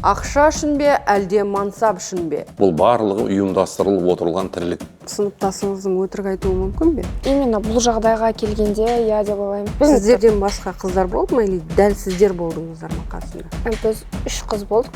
Ақша үшін бе, әлде мансап үшін бе? Бұл барлығы ұйымдастырылып отырылған тірлік. Сыныптасыңыздың өтірік айтуы мүмкін бе? Именно бұл жағдайға келгенде, иә деп ойлаймын. Сіздерден басқа қыздар болды ма, или дәл сіздер болдыңыздар ма қасында? Біз 3 қыз болдық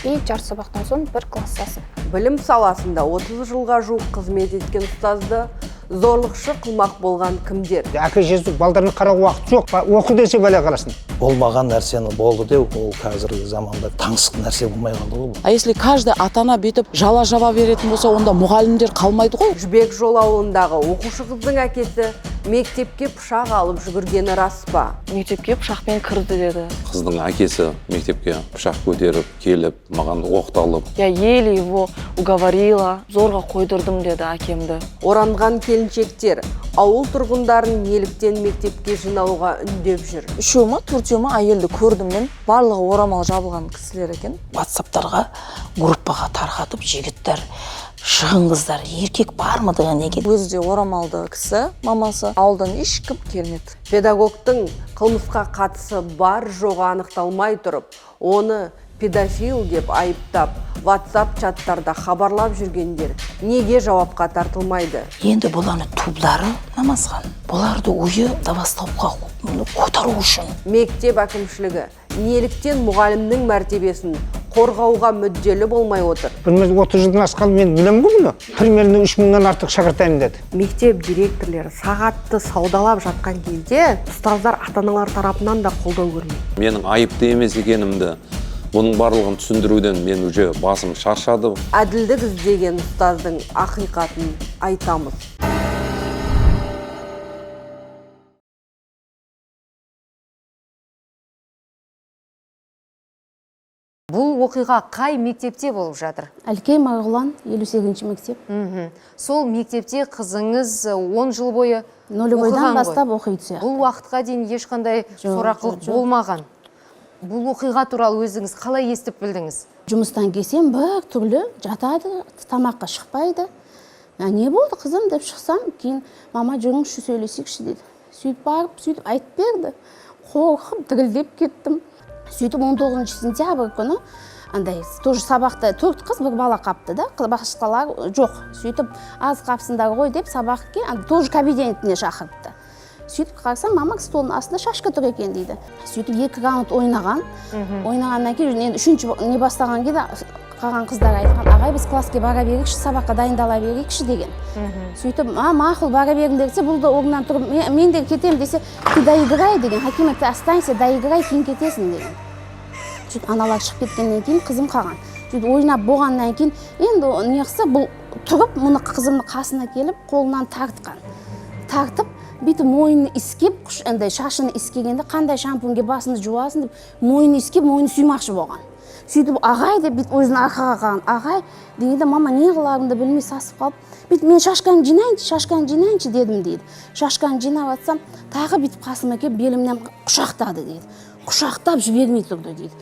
и жарты сабақтан соң бір класстасым. Білім саласында 30 жылға жуық қызмет еткен ұстазды зорлықшы қылмақ болған кімдер? Әке шешесі балдарына қарауға уақыт жоқ, оқы десе бәле қарасын. Болмаған нәрсені болды деу, ол қазіргі заманда таңсық нәрсе болмай қалды ғой. А если каждый ата-ана бүйтіп жала жаба беретін болса, онда мұғалімдер қалмайды ғой. Жібек жол ауылындағы оқушы қыздың әкесі мектепке пышақ алып жүгіргені рас па? Мектепке пышақпен кірді деді. Қыздың әкесі мектепке пышақ көтеріп келіп, маған оқталып. Я еле его уговорила, зорға қойдырдым деді әкемді. Оранған келіншектер ауыл тұрғындарын неліктен мектепке жиналуға үндеп жүр? 3 ма, 4 ма әйелді көрдім мен. Барлығы орамал жабылған кісілер екен. Ватсаптарға, группаға тарқатып, жігіттер, шығыңыздар, еркек бар ма деген екен. Өзі де орамалды кісі, мамасы. Ауылдан ешкім келмеді. Педагогтың қылмысқа қатысы бар жоғы анықталмай тұрып, оны педофил деп айыптап, WhatsApp чаттарда хабарлап жүргендер неге жауапқа тартылмайды? Енді бұланы тубдары намазхан. Бұларды ойы забастовка қотару үшін. Мектеп әкімшілігі неліктен мұғалімнің мәртебесін қорғауға мүдделі болмай отыр? Бір 30 жылдан асқалы мен білемін ғой бұны. Примерно 3000-нан артық шәкірт деді. Мектеп директорлері сағатты саудалап жатқан кезде ұстаздар ата-аналар тарапынан да қолдау көрмейді. Менің айыпты емес екенімді, бұның барлығын түсіндіруден мен уже басым шаршады. Әділдік іздеген ұстаздың ақиқатын айтамыз. Бұл оқиға қай мектепте болып жатыр? Әлкей Марғұлан, 58-ші мектеп. Сол мектепте қызыңыз 10 жыл бойы Нөлевойдан бастап оқиды. Бұл уақытқа дейін ешқандай сорақылық болмаған. Бұл оқиға туралы өзіңіз қалай естіп білдіңіз? Жұмыстан келсем бір түрлі жатады, тамаққа шықпайды. Не болды қызым деп шықсам, кейін мама жүріңізші сөйлесейікші деді. Сөйтіп барып, сөйтіп айтып берді. Қорқып дірілдеп кеттім. Сөйтіп 19 сентябрь күні андай тоже сабақта 4 қыз бір бала қапты да, басқалар жоқ. Сөйтіп аз қапсыңдар ғой деп сабаққа тоже кабинетіне шақырыпты. Сөйтіп қарасам, мама столдың астында шашка тұр екен дейді. Сөйтіп 2 раунд ойнаған. Ойнағаннан кейін енді үшінші не бастаған кезде қалған қыздар айтқан, ағай біз класске бара берейікші, сабаққа дайындала берейікші деген. Сөйтіп, мақұл бара беріңдер десе, бұл да орнынан тұрып, мен де кетемін десе, ты доиграй деген, Хакима, ты останься, доиграй, кейін кетесің деген. Сөйтіп аналар шығып кеткеннен кейін қызым қалған. Сөйтіп ойнап болғаннан кейін енді неғысы бұл тұрып, мұны қызымның қасына келіп, қолынан тартқан. Тартып, бүйтіп мойнын иіскеп, андай шашын иіскегенде қандай шампуньге басыңды жуасың деп, мойнын иіскеп, мойнын сүймақшы болған. Сөйтіп ағай деп бүйтіп өзін арқаға қалған. Ағай дегенде мама не қыларымды білмей сасып қалып, бүйтіп мен шашканы жинайыншы, шашканы жинайыншы дедім дейді. Шашканы жинап атсам, тағы бүйтіп қасыма келіп белімнен құшақтады дейді. Құшақтап жібермей тұрды дейді.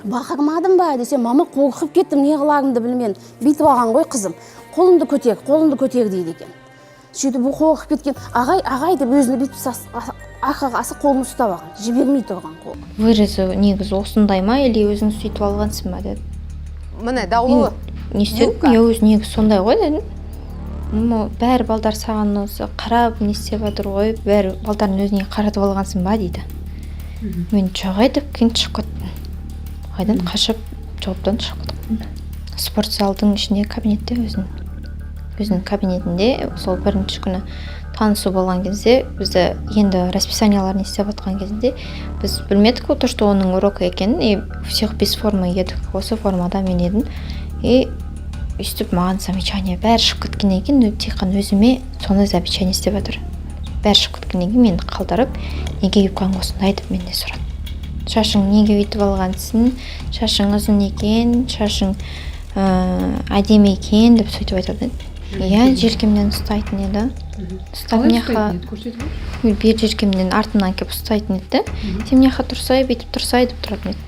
Бақырмадым ба десе, мама қорқып кеттім, не қыларымды білмедім. Бүйтіп алған ғой қызым. Қолыңды көтер, қолыңды көтер дейді екен. Сөйтіп бұл қорқып кеткен, ағай, ағай деп өзіне бүйтіп арқаға асып қолын ұстап алған, жібермей тұрған қол. Вырезы негізі осындай ма, или өзің сөйтіп алғансың ба деді. Міне, даулы. Не істедім? Я өзі негізі сондай ғой дедім. Бәрі балдар саған осы қарап не істеп жатыр ғой, бәрі балдардың өзіне қаратып алғансың ба дейді. Мен жоқ деп кейін шығып кеттім. Қайдан қашып жауаптан шығып кеттім. Спорт залдың ішінде кабинетте өзінің кабинетінде сол бірінші күні танысу болған кезде, бізді енді расписанияларын істеп жатқан кезінде біз білмедік то, что оның урокі екенін, и всех без формы едік, осы формада мен едім. И өйстіп маған замечание бәрі шығып кеткеннен кейін тек қана өзіме соны замечание істеп жатыр. Бәрі шығып кеткеннен кейін мені қалдырып, неге юбкаң осындай деп менен сұрады. Шашың неге өйтіп алғансың, шашың ұзын екен, шашың әдемі екен деп сөйтіп айтады. Иә, желкемнен ұстайтын еді. Ұстап бер желкемнен артымнан келіп ұстайтын еді. Сен мына жаққа тұрсай, бүйтіп тұрсай деп тұратын еді.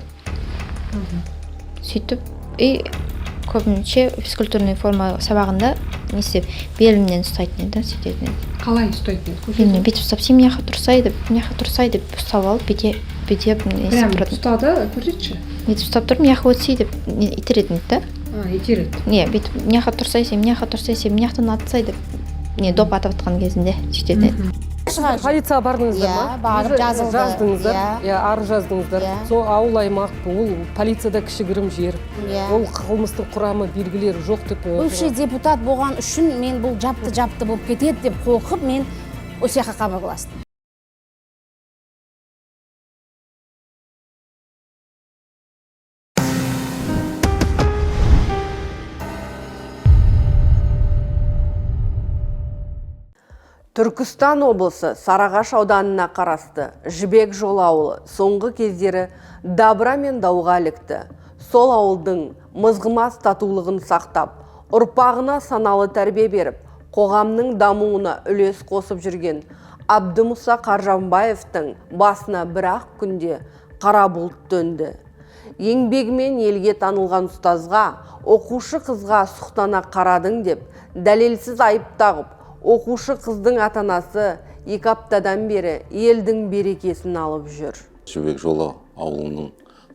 Сөйтіп, и көбінше физкультурный форма сабағында не істеп, белімнен ұстайтын еді, сөйтетін еді. Қалай ұстайтын еді? Белімнен бүйтіп ұстап, сен мына жаққа тұрсай деп, мына жаққа тұрсай деп ұстап алып, бүйте не істеп Прям тұратын. ұстады, көрсетші. Нетіп ұстап тұрып, мына жаққа өтсей деп итеретін еді да. Итереді. Не, бүйтіп мына жаққа тұрсай сен, мына жаққа тұрсай сен, мына жақтан атсай деп, не, доп атып жатқан кезінде сөйтетін еді. Полицияға бардыңыздар ма? Иә, барып жазылды. Жаздыңыздар. Иә. Иә, арыз жаздыңыздар. Иә. Сол ауыл аймақ, ол полицияда кішігірім жер. Иә. Ол қылмыстық құрамы белгілері жоқ деп. Бывший депутат болған үшін мен бұл жапты болып кетеді деп қорқып, мен осы жаққа хабарластым. Түркістан облысы Сарыағаш ауданына қарасты Жібек жолы ауылы соңғы кездері дабыра мен дауға ілікті. Сол ауылдың мызғымас татулығын сақтап, ұрпағына саналы тәрбие беріп, қоғамның дамуына үлес қосып жүрген Абдымұса Қаржанбаевтың басына бір-ақ күнде қара бұлт төнді. Еңбегімен елге танылған ұстазға, оқушы қызға сұқтана қарадың деп, дәлелсіз айып тағып, оқушы қыздың ата-анасы 2 аптадан бері елдің берекесін алып жүр. Жібек жолы ауылының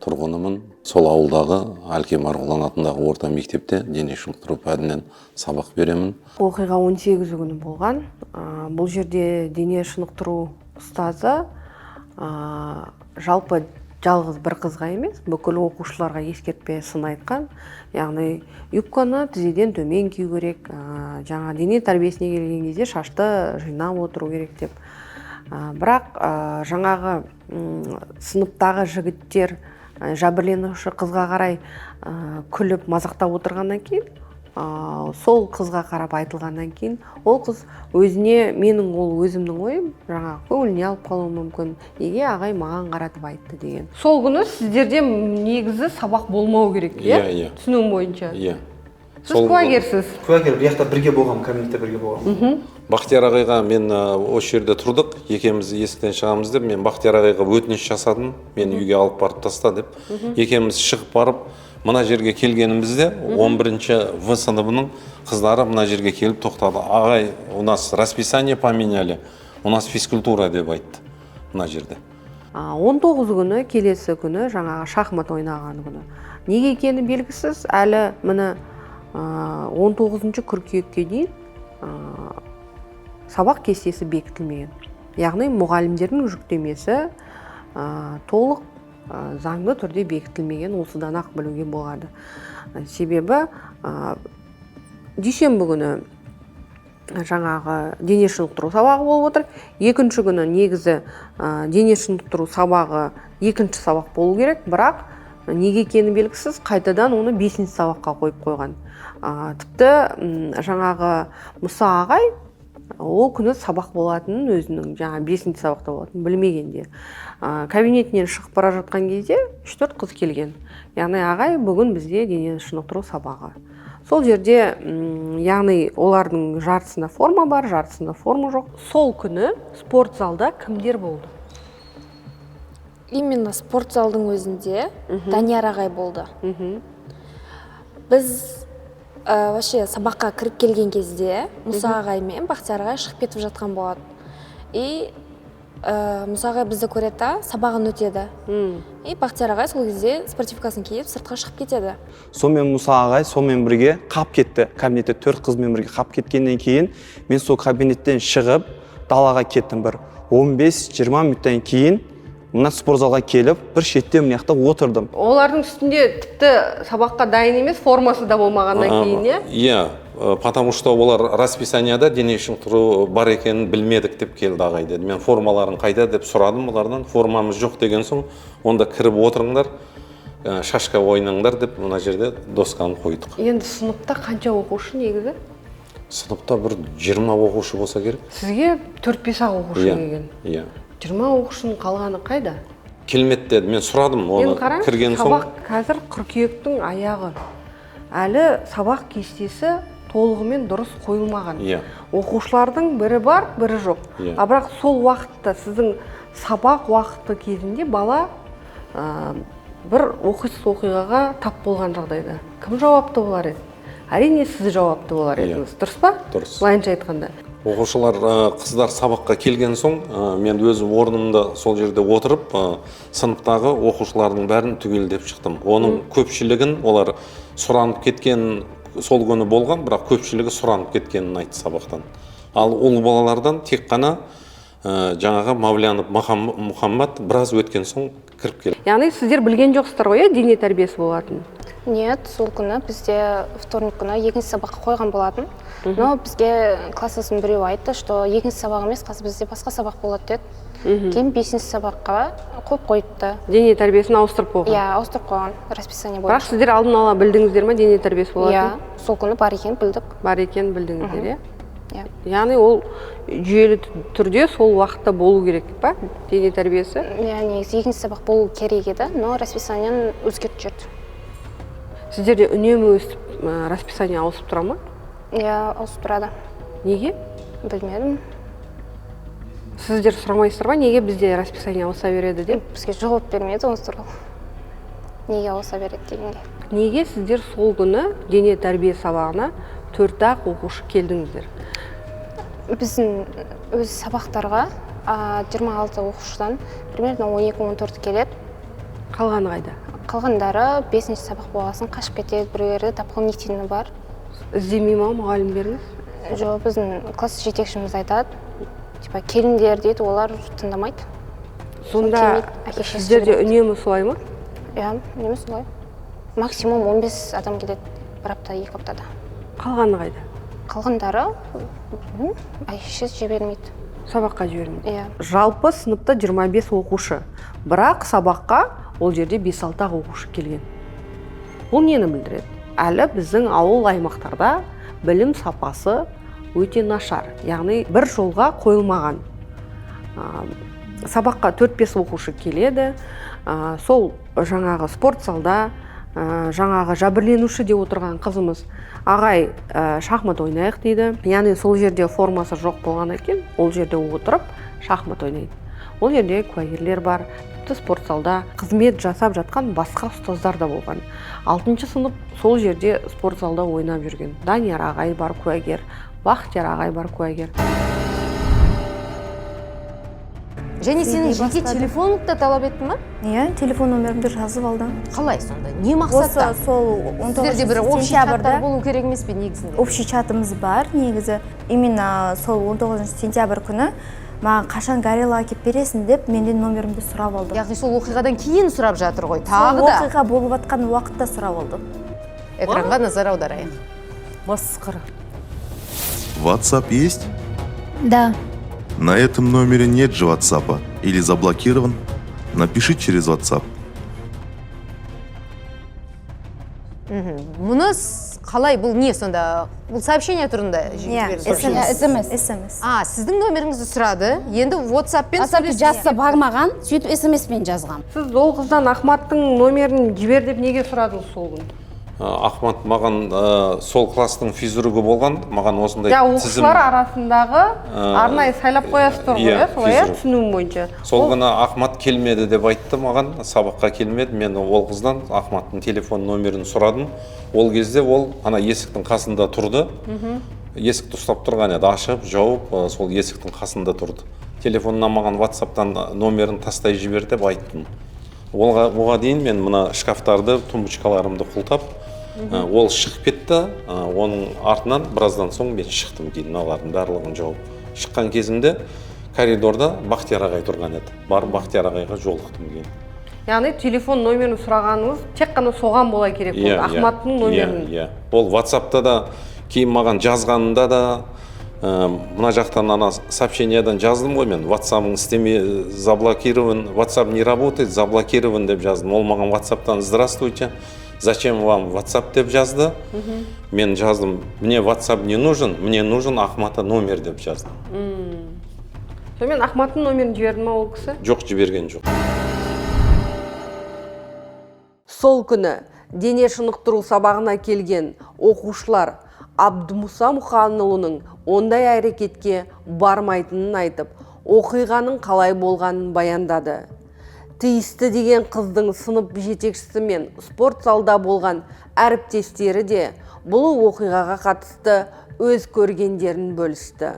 тұрғынымын. Сол ауылдағы Әлке Марғұлан атындағы орта мектепте дене шынықтыру пәнінен сабақ беремін. Оқиға 18 күні болған. Бұл жерде дене шынықтыру ұстазы жалпы жалғыз бір қызға емес, бүкіл оқушыларға ескертпе сын айтқан. Яғни юбканы тізеден төмен кию керек, жаңа дене тәрбиесіне келген кезде шашты жинап отыру керек деп. Бірақ жаңағы сыныптағы жігіттер жәбірленуші қызға қарай күліп мазақтап отырғаннан кейін, сол қызға қарап айтылғаннан кейін, ол қыз өзіне, менің ол өзімнің ойым, жаңа көңіліне алып қалуы мүмкін, неге ағай маған қаратып айтты деген. Сол күні сіздерде негізі сабақ болмау керек, иә? Иә, иә. Түсінуім бойынша. Иә. Сіз куәгерсіз. Куәгер, бұл жақта бірге болғанмын, кабинетте бірге болғанмын. Бақтияр ағайға мен осы жерде тұрдық, екеуміз есіктен шығамыз деп, мен Бақтияр ағайға өтініш жасадым, мені үйге алып барып таста деп. Екеуміз шығып барып, мына жерге келгенімізде 11 В сыныбының қыздары мына жерге келіп тоқтады. Ағай, у нас расписание поменяли, у нас физкультура деп айтты мына жерде. 19 күні, келесі күні жаңағы шахмат ойнаған күні. Неге екені белгісіз, әлі міне 19 қыркүйекке дейін сабақ кестесі бекітілмеген. Яғни мұғалімдердің жүктемесі толық заңды түрде бекітілмеген, осыдан ақ білуге болады. Себебі дүйсенбі күні жаңағы дене шынықтыру сабағы болып отыр. Екінші күні негізі дене шынықтыру сабағы екінші сабақ болу керек, бірақ неге екені белгісіз, қайтадан оны 5 сабаққа қойып қойған. Тіпті жаңағы Мұса ағай ол күні сабақ болатынын, өзінің жаңа 5 сабақта болатынын білмегенде. Кабинетінен шығып бара жатқан кезде 3-4 қыз келген. Яғни ағай, бүгін бізде дене шынықтыру сабағы. Сол жерде, яғни олардың жартысында форма бар, жартысында форма жоқ. Сол күні спорт залда кімдер болды? Именно спорт залдың өзінде Данияр ағай болды. Біз вообще сабаққа кіріп келген кезде Мұса ағай мен Бақтияр ағай шығып кетіп жатқан болады. И Мұса ағай бізді көреді да, сабағын өтеді. И Бақтияр ағай сол кезде спортивкасын киіп сыртқа шығып кетеді. Сонымен Мұса ағай сонымен бірге қап кетті. Кабинетте 4 қызбен бірге қап кеткеннен кейін мен сол кабинеттен шығып далаға кеттім. Бір 15-20 минуттан кейін мына спортзалға келіп, бір шетте мына жақта отырдым. Олардың үстінде тіпті сабаққа дайын емес, формасы да болмағаннан кейін, иә? Иә, потому что олар расписанияда дене шынықтыру бар екенін білмедік деп келді ағай деді. Мен формаларын қайда деп сұрадым олардан, формамыз жоқ деген соң, онда кіріп отырыңдар, шашка ойнаңдар деп мына жерде досканы қойдық. Енді сыныпта қанша оқушы негізі? Сыныпта бір 20 оқушы болса керек. Сізге 4-5 ақ оқушы келген. Иә. 20 оқушының қалғаны қайда? Келмеді деді. Мен сұрадым оны. Енді қараңыз, кірген соң. Сабақ қазір қыркүйектің аяғы. Әлі сабақ кестесі толығымен дұрыс қойылмаған. Иә. Оқушылардың бірі бар, бірі жоқ. Иә. А бірақ сол уақытта сіздің сабақ уақыты кезінде бала бір оқыс оқиғаға тап болған жағдайда кім жауапты болар еді? Әрине сіз жауапты болар Иә. едіңіз, дұрыс па? Дұрыс. Былайынша айтқанда. Оқушылар, қыздар сабаққа келген соң, мен өзім орнымда сол жерде отырып, сыныптағы оқушылардың бәрін түгелдеп шықтым. Оның көпшілігін олар сұранып кеткен сол күні болған, бірақ көпшілігі сұранып кеткенін айтты сабақтан. Ал ұл балалардан тек қана жаңағы Мавлянов Мұхаммад біраз өткен соң кіріп келді. Яғни сіздер білген жоқсыздар ғой, иә, дене тәрбиесі болатынын? Нет, сол күні бізде вторник күні екінші сабаққа қойған болатын. Но бізге класстасым біреу айтты, что екінші сабақ емес, қазір бізде басқа сабақ болады деді. Кейін бесінші сабаққа қойып қойыпты. Дене тәрбиесін ауыстырып қойған? Иә, ауыстырып қойған расписание бойынша. Бірақ сіздер алдын ала білдіңіздер ма дене тәрбиесі болатынын? Иә, сол күні бар екенін білдік. Бар екенін білдіңіздер, иә? Иә. Яғни ол жүйелі түрде сол уақытта болу керек па дене тәрбиесі? Иә, негізі екінші сабақ болу керек еді, но расписаниені өзгертіп жіберді. Сіздерде үнемі өстіп расписание ауысып тұра ма? Иә, ауысып тұрады. Неге? Білмедім. Сіздер сұрамайсыздар ма, неге бізде расписание ауыса береді деп? Бізге жауап бермеді осы туралы. Неге ауыса береді дегенге. Неге сіздер сол күні дене тәрбие сабағына 4-ақ оқушы келдіңіздер? Біздің өз сабақтарға 26 оқушыдан примерно 12-14 келеді. Қалғаны қайда? Қалғандары 5-ші сабақ болғасын қашып кетеді, біреулері дополнительный бар. Іздемей ма мұғалімдеріңіз? Жоқ, біздің класс жетекшіміз айтады, типа келіңдер дейді, олар тыңдамайды. Сонда сіздерде үнемі солай ма? Иә, үнемі солай. Максимум 15 адам келеді бір апта, 2 аптада. Қалғаны қайда? Қалғандары әке-шешесі жібермейді. Сабаққа жібермейді? Иә. Жалпы сыныпта 25 оқушы, бірақ сабаққа ол жерде 5-6 оқушы келген. Бұл нені білдіреді? Әлі біздің ауыл аймақтарда білім сапасы өте нашар, яғни бір жолға қойылмаған. Сабаққа 4-5 оқушы келеді, сол жаңағы спорт залда, жаңағы жәбірленуші деп отырған қызымыз ағай шахмат ойнайық дейді. Яғни сол жерде формасы жоқ болған екен, ол жерде отырып шахмат ойнайды. Ол жерде куәгерлер бар, тіпті спорт залда қызмет жасап жатқан басқа ұстаздар да болған. 6-шы сынып сол жерде спорт залда ойнап жүрген. Данияр ағай бар куәгер, Бақтияр ағай бар куәгер. Және сенің жеке телефоныңды да талап етті ма? Иә, телефон номерімді жазып алдым. Қалай сонда? Не мақсатта? Осы сол 19 Сіздерде бір общий чаттар болу керек емес пе негізінде? Общий чатымыз бар негізі. Именно сол 19 сентябрь күні маған қашан горилла әкеп бересің деп менден номерімді сұрап алды. Яғни сол оқиғадан кейін сұрап жатыр ғой, тағы да. Сол оқиға болып жатқан уақытта сұрап алды. Экранға назар аударайық. Масқара. WhatsApp есть? Да. На этом номере нет же WhatsApp. Или заблокирован? Напиши через WhatsApp. Мұны қалай, бұл не сонда? Бұл сообщение түрінде жіберді? SMS. SMS. А, сіздің номеріңізді сұрады. Енді WhatsApp-пен WhatsApp-пен жазса бармаған, сөйтіп SMS-пен жазған. Сіз ол қыздан Ахматтың номерін жібер деп неге сұрадыңыз сол күні? Ахмат маған сол класстың физругі болған, маған осындай тізім. Оқушылар арасындағы арнайы сайлап қоясыздар ғой, иә, солай, иә, түсінуім бойынша. Сол күні Ахмат келмеді деп айтты маған, сабаққа келмеді. Мен ол қыздан Ахматтың телефон номерін сұрадым. Ол кезде ол ана есіктің қасында тұрды. Есікті ұстап тұрған еді, ашып, жауып, сол есіктің қасында тұрды. Телефоннан маған WhatsApp-тан номерін тастай жібер деп айттым. Оға дейін мен мына шкафтарды, тумбочкаларымды құлтап, ол шығып кетті. Оның артынан біраздан соң мен шықтым кейін, мыналардың барлығын жауып. Шыққан кезімде коридорда Бақтияр ағай тұрған еді. Барып Бақтияр ағайға жолықтым кейін. Яғни телефон номерін сұрағаныңыз тек қана соған бола керек болды, Ахматтың номерін. Иә, ол WhatsApp-та да, кейін маған жазғанында да, мына жақтан ана сообщениядан жаздым ғой мен, WhatsApp-ың істемей, заблокирован, WhatsApp не работает, заблокирован деп жаздым. Ол маған WhatsApp-тан здравствуйте, зачем вам WhatsApp деп жазды. Мен жаздым, мне WhatsApp не нужен, мне нужен Ахмата номер деп жаздым. Сонымен Ахматтың номерін жіберді ма ол кісі? Жоқ, жіберген жоқ. Сол күні дене шынықтыру сабағына келген оқушылар Абдымұса Мұханұлының ондай әрекетке бармайтынын айтып, оқиғаның қалай болғанын баяндады. Тиісті деген қыздың сынып жетекшісі мен спорт залда болған әріптестері де бұл оқиғаға қатысты өз көргендерін бөлісті.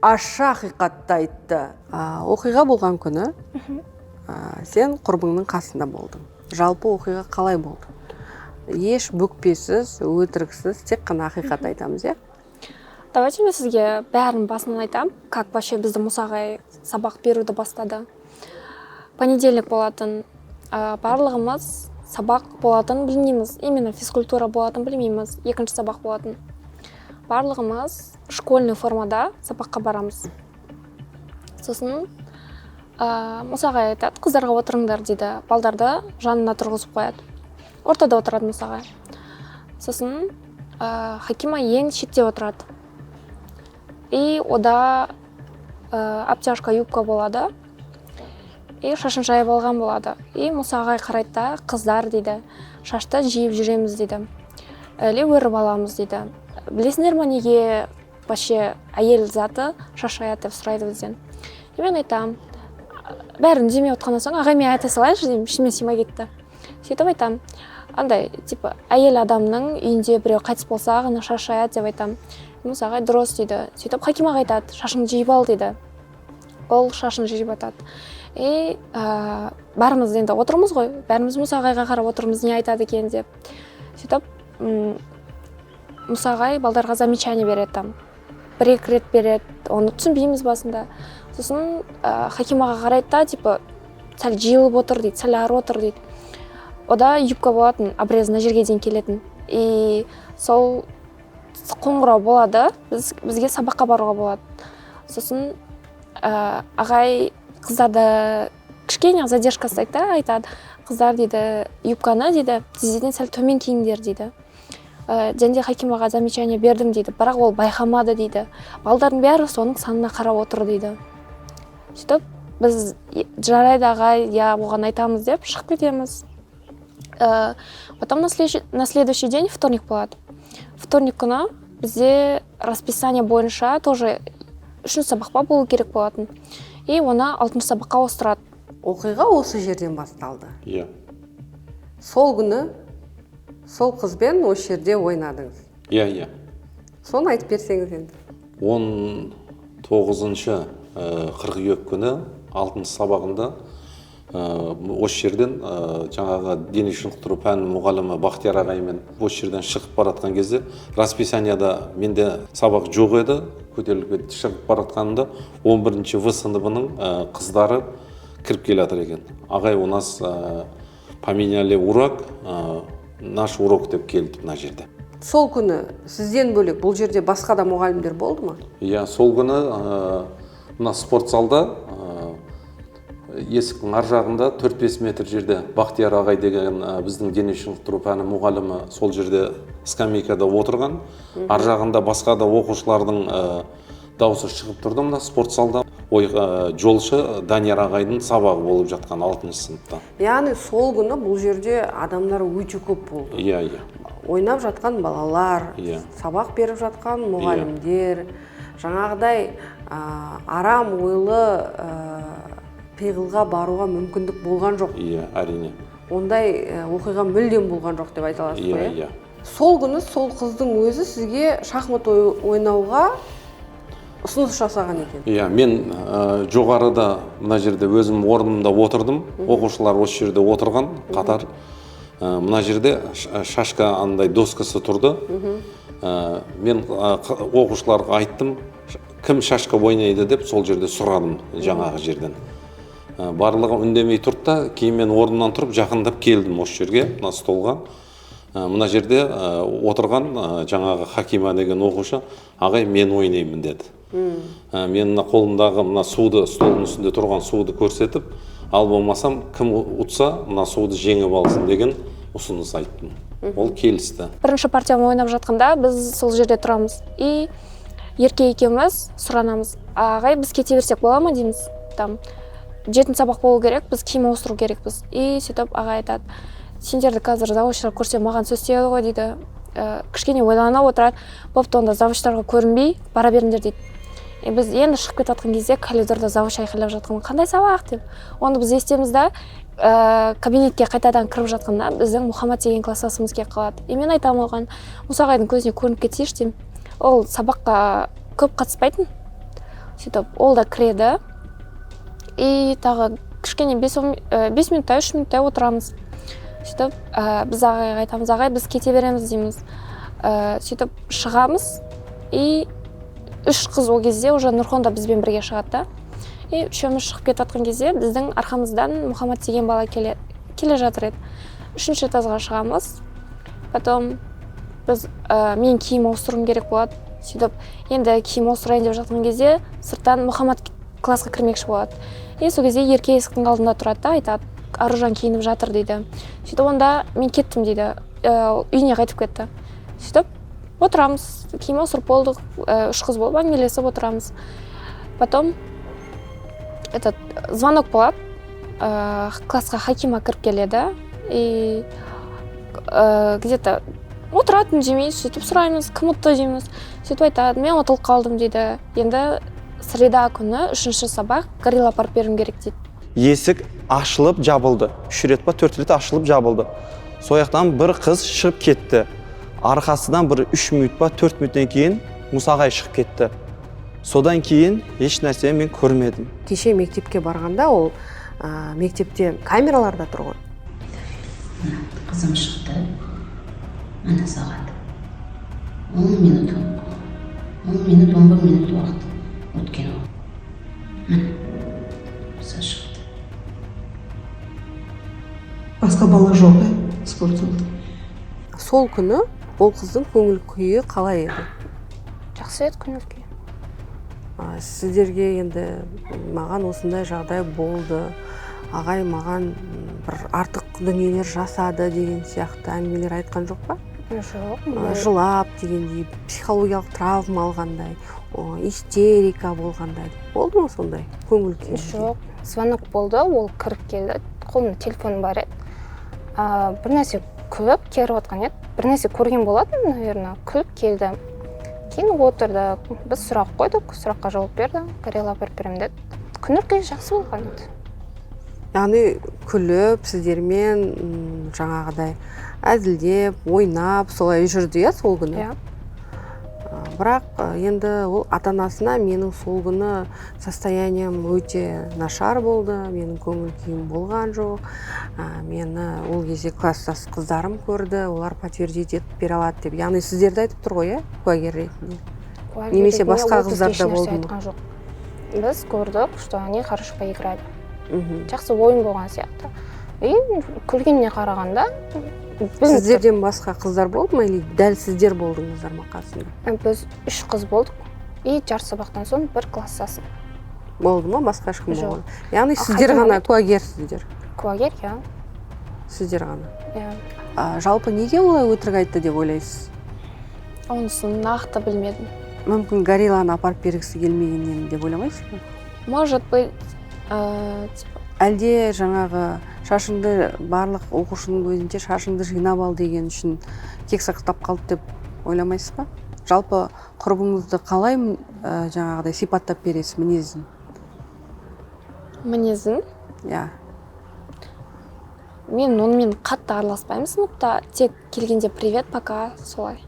Ащы ақиқатты айтты. Оқиға болған күні сен құрбыңның қасында болдың. Жалпы оқиға қалай болды? Еш бүкпесіз, өтіріксіз, тек қана ақиқат айтамыз, иә? Давайте мен сізге бәрін басынан айтамын, как вообще бізді Мұса ағай сабақ беруді бастады. Понедельник болатын, барлығымыз сабақ болатын білмейміз, именно физкультура болатын білмейміз, екінші сабақ болатын. Барлығымыз школьный формада сабаққа барамыз. Сосын Мұса ағай айтады: «Қыздарға отырыңдар», – дейді. Балдарды жанына тұрғызып қояды, ортада отырады Мұса ағай. Сосын Хакима ең шетте отырады, и ода обтяжка юбка болады, и шашын жайып алған болады. И Мұса ағай қарайды да: «Қыздар, – дейді, – шашты жиып жүреміз, – дейді, – или өріп аламыз», – дейді. «Білесіңдер ма, неге вообще әйел заты шаш жаяды?» – деп сұрайды бізден. И мен айтамын, бәрі үндемей отқаннан соң: «Ағай, мен айта салайыншы», – деймін, ішіме сыймай кетті. Сөйтіп айтамын, андай типа әйел адамның үйінде біреу қайтыс болса ғана шаш жаяды деп айтамын. Мұса ағай: «Дұрыс», – дейді. Сөйтіп Хакимаға айтады: «Шашыңды жиып ал», – дейді. Ол шашын жиып жатады. И бәріміз енді отырмыз ғой, бәріміз Мұса ағайға қарап отырмыз, не айтады екен деп. Сөйтіп Мұса ағай балдарға замечание береді, там бір екі рет береді, оны түсінбейміз басында. Сосын Хакимаға қарайды да, типа «Сәл жиылып отыр», – дейді, «сәл ары отыр», – дейді. Ода юбка болатын, обрез мына жерге дейін келетін. И сол қоңырау болады, бізге сабаққа баруға болады. Сосын ағай қыздарды кішкене задержка ұстайды да, айтады: «Қыздар, – дейді, – юбканы, – дейді, – тізеден сәл төмен киіңдер», – дейді. Және де «Хакимаға замечание бердім», – дейді, «бірақ ол байқамады», – дейді. «Балдардың бәрі соның санына қарап отыр», – дейді. Сөйтіп біз: «Жарайды, ағай, иә, оған айтамыз», – деп шығып кетеміз. Потом на следующий день вторник болады. Вторник күні бізде расписание бойынша тоже үшінші сабақ па болу керек болатын, и оны алтыншы сабаққа ауыстырады. Оқиға осы жерден басталды. Иә. Сол күні сол қызбен осы жерде ойнадыңыз. Иә. Соны айтып берсеңіз енді. 19 қыркүйек күні алтыншы сабағында осы жерден жаңағы дене шынықтыру пәнінің мұғалімі Бақтияр ағаймен осы жерден шығып бара жатқан кезде, расписанияда менде сабақ жоқ еді, көтеріліп кетті. Шығып бара жатқанымда 11 В сыныбының қыздары кіріп келе жатыр екен. «Ағай, у нас поменяли урок, наш урок», – деп келді мына жерде. Сол күні сізден бөлек бұл жерде басқа да мұғалімдер болды ма? Иә, сол күні мына спорт залда есіктің ар жағында 4-5 метр жерде Бақтияр ағай деген біздің дене шынықтыру пәні мұғалімі сол жерде скамейкада отырған. Ар жағында басқа да оқушылардың дауысы шығып тұрды мына спорт залда. Ой, жолшы Данияр ағайдың сабағы болып жатқан алтыншы сыныпта. Яғни сол күні бұл жерде адамдар өте көп болды. Иә. Ойнап жатқан балалар, сабақ беріп жатқан мұғалімдер, жаңағыдай арам ойлы пиғылға баруға мүмкіндік болған жоқ. Иә, әрине. Ондай оқиға мүлдем болған жоқ деп айта аласыз Иә. ғой, иә? Иә. Сол күні сол қыздың өзі сізге шахмат ойнауға ұсыныс жасаған екен. Иә, мен жоғарыда мына жерде өзім орнымда отырдым, оқушылар осы жерде отырған қатар. Мына жерде шашка андай доскасы тұрды. Мен оқушыларға айттым, кім шашка ойнайды деп сол жерде сұрадым жаңағы жерден. Барлығы үндемей тұрды да, кейін мен орнымнан тұрып жақындап келдім осы жерге, мына столға. Мына жерде отырған жаңағы Хакима деген оқушы: «Ағай, мен ойнаймын», – деді. Мен мына қолымдағы мына суды, столдың үстінде тұрған суды көрсетіп, ал болмасам кім ұтса, мына суды жеңіп алсын деген ұсыныс айттым. Ол келісті. Бірінші партияны ойнап жатқанда біз сол жерде тұрамыз, и Ерке екеуміз сұранамыз: «Ағай, біз кете берсек бола ма?» – дейміз. Там жетінші сабақ болу керек, біз киім ауыстыру керекпіз. И сөйтіп ағай айтады: «Сендерді қазір завучтар көрсе, маған сөз тиеді ғой», – дейді. Кішкене ойлана отырады: «Бопты, онда завучтарға көрінбей бара беріңдер», – дейді. И біз енді шығып кетіп жатқан кезде коридорда завуч айқайлап жатқан: «Қандай сабақ?» – деп. Оны біз естиміз да, кабинетке қайтадан кіріп жатқанда біздің Мұхаммад деген класстасымыз келіп қалады. И мен айтамын оған: «Мұса ағайдың көзіне көрініп кетсейші», – деймін. Ол сабаққа көп қатыспайтын. Сөйтіп ол да кіреді, и тағы кішкене 5 минуттай, 3 минуттай отырамыз. Сөйтіп біз ағайға айтамыз: «Ағай, біз кете береміз», – дейміз. Сөйтіп шығамыз, и үш қыз, ол кезде уже Нұрхон да бізбен бірге шығады да, и үшеуміз шығып кетіп жатқан кезде біздің арқамыздан Мұхаммад деген бала келе жатыр еді. Үшінші этажға шығамыз. Потом біз мен киім ауыстыруым керек болады. Сөйтіп енді киім ауыстырайын деп жатқан кезде сырттан Мұхаммад классқа кірмекші болады, и сол кезде Ерке есіктің алдында тұрады да, айтады: «Аружан киініп жатыр», – дейді. Сөйтіп онда мен кеттім дейді, үйіне қайтып кетті. Сөйтіп отырамыз, киім ауыстырып болдық, үш қыз болып әңгімелесіп отырамыз. Потом этот звонок болады, классқа Хакима кіріп келеді и где-то отырады, үндемейді. Сөйтіп сұраймыз: «Кім ұтты?» – дейміз. Сөйтіп айтады: «Мен ұтылып қалдым», – дейді. «Енді среда күні үшінші сабақ, горилла апарып беруім керек», – дейді. Есік ашылып жабылды үш рет па, төрт рет ашылып жабылды. Сол жақтан бір қыз шығып кетті. Арқасынан бір 3 минут па, 4 минуттан кейін Мұса ағай шығып кетті. Содан кейін еш нәрсе мен көрмедім. Кеше мектепке барғанда ол мектепте камералар да тұр ғой. Қызым шықты, міне, сағат 10 минут, 10 минут, 11 минут уақыт өткен. Ол, міне, Мұса шықты. Басқа бала жоқ, иә, спортзалда? Сол күні ол қыздың көңіл күйі қалай еді? Жақсы еді көңіл күйі. Сіздерге енді «Маған осындай жағдай болды, ағай маған бір артық дүниелер жасады» деген сияқты әңгімелер айтқан жоқ па? Жоқ. Жылап дегендей, психологиялық травма алғандай, истерика болғандай болды ма сондай көңіл күйі? Жоқ. Звонок болды, ол кіріп келді, қолында телефоны бар еді. Бір нәрсе күліп керіп отқан еді, бір нәрсе көрген болатын, наверное. Күліп келді, кейін отырды. Біз сұрақ қойдық, сұраққа жауап берді, горилла апарып беремін деді. Көңіл күйі жақсы болған еді. Яғни күліп, сіздермен жаңағыдай әзілдеп, ойнап, солай жүрді, иә, сол күні? Иә. Бірақ енді ол ата анасына «Менің сол күні состоянием өте нашар болды, менің көңіл күйім болған жоқ, мені ол кезде класстас қыздарым көрді, олар подтвердить етіп бере алады» деп, яғни сіздерді айтып тұр ғой, иә, куәгер ретінде? Куәгер Немесе ретінде басқа ол бізге қыздар да ешнәрсе болды ма? айтқан жоқ. Біз көрдік, что они хорошо поиграли, жақсы ойын болған сияқты, и күлгеніне қарағанда білініп тұр. Сіздерден басқа қыздар болды ма или дәл сіздер болдыңыздар ма қасында? Біз үш қыз болдық и жарты сабақтан соң бір класстасым. Болды ма, басқа ешкім Жоқ. болған? Яғни А, сіздер Хакима ғана куәгерсіздер? Куәгер, иә. Сіздер ғана. Иә. Жалпы неге олай өтірік айтты деп ойлайсыз? Онысын нақты білмедім. Мүмкін, горилланы апарып бергісі келмегеннен деп ойламайсыз ба? Может быть, типа. Әлде жаңағы шашыңды барлық оқушының көзінше шашыңды жинап ал деген үшін кек сақтап қалды деп ойламайсыз ба? Жалпы құрбыңызды қалай жаңағыдай сипаттап бересіз, мінезін? Мінезін? Иә. Мен онымен қатты араласпаймын сыныпта, тек келгенде «Привет, пока», солай.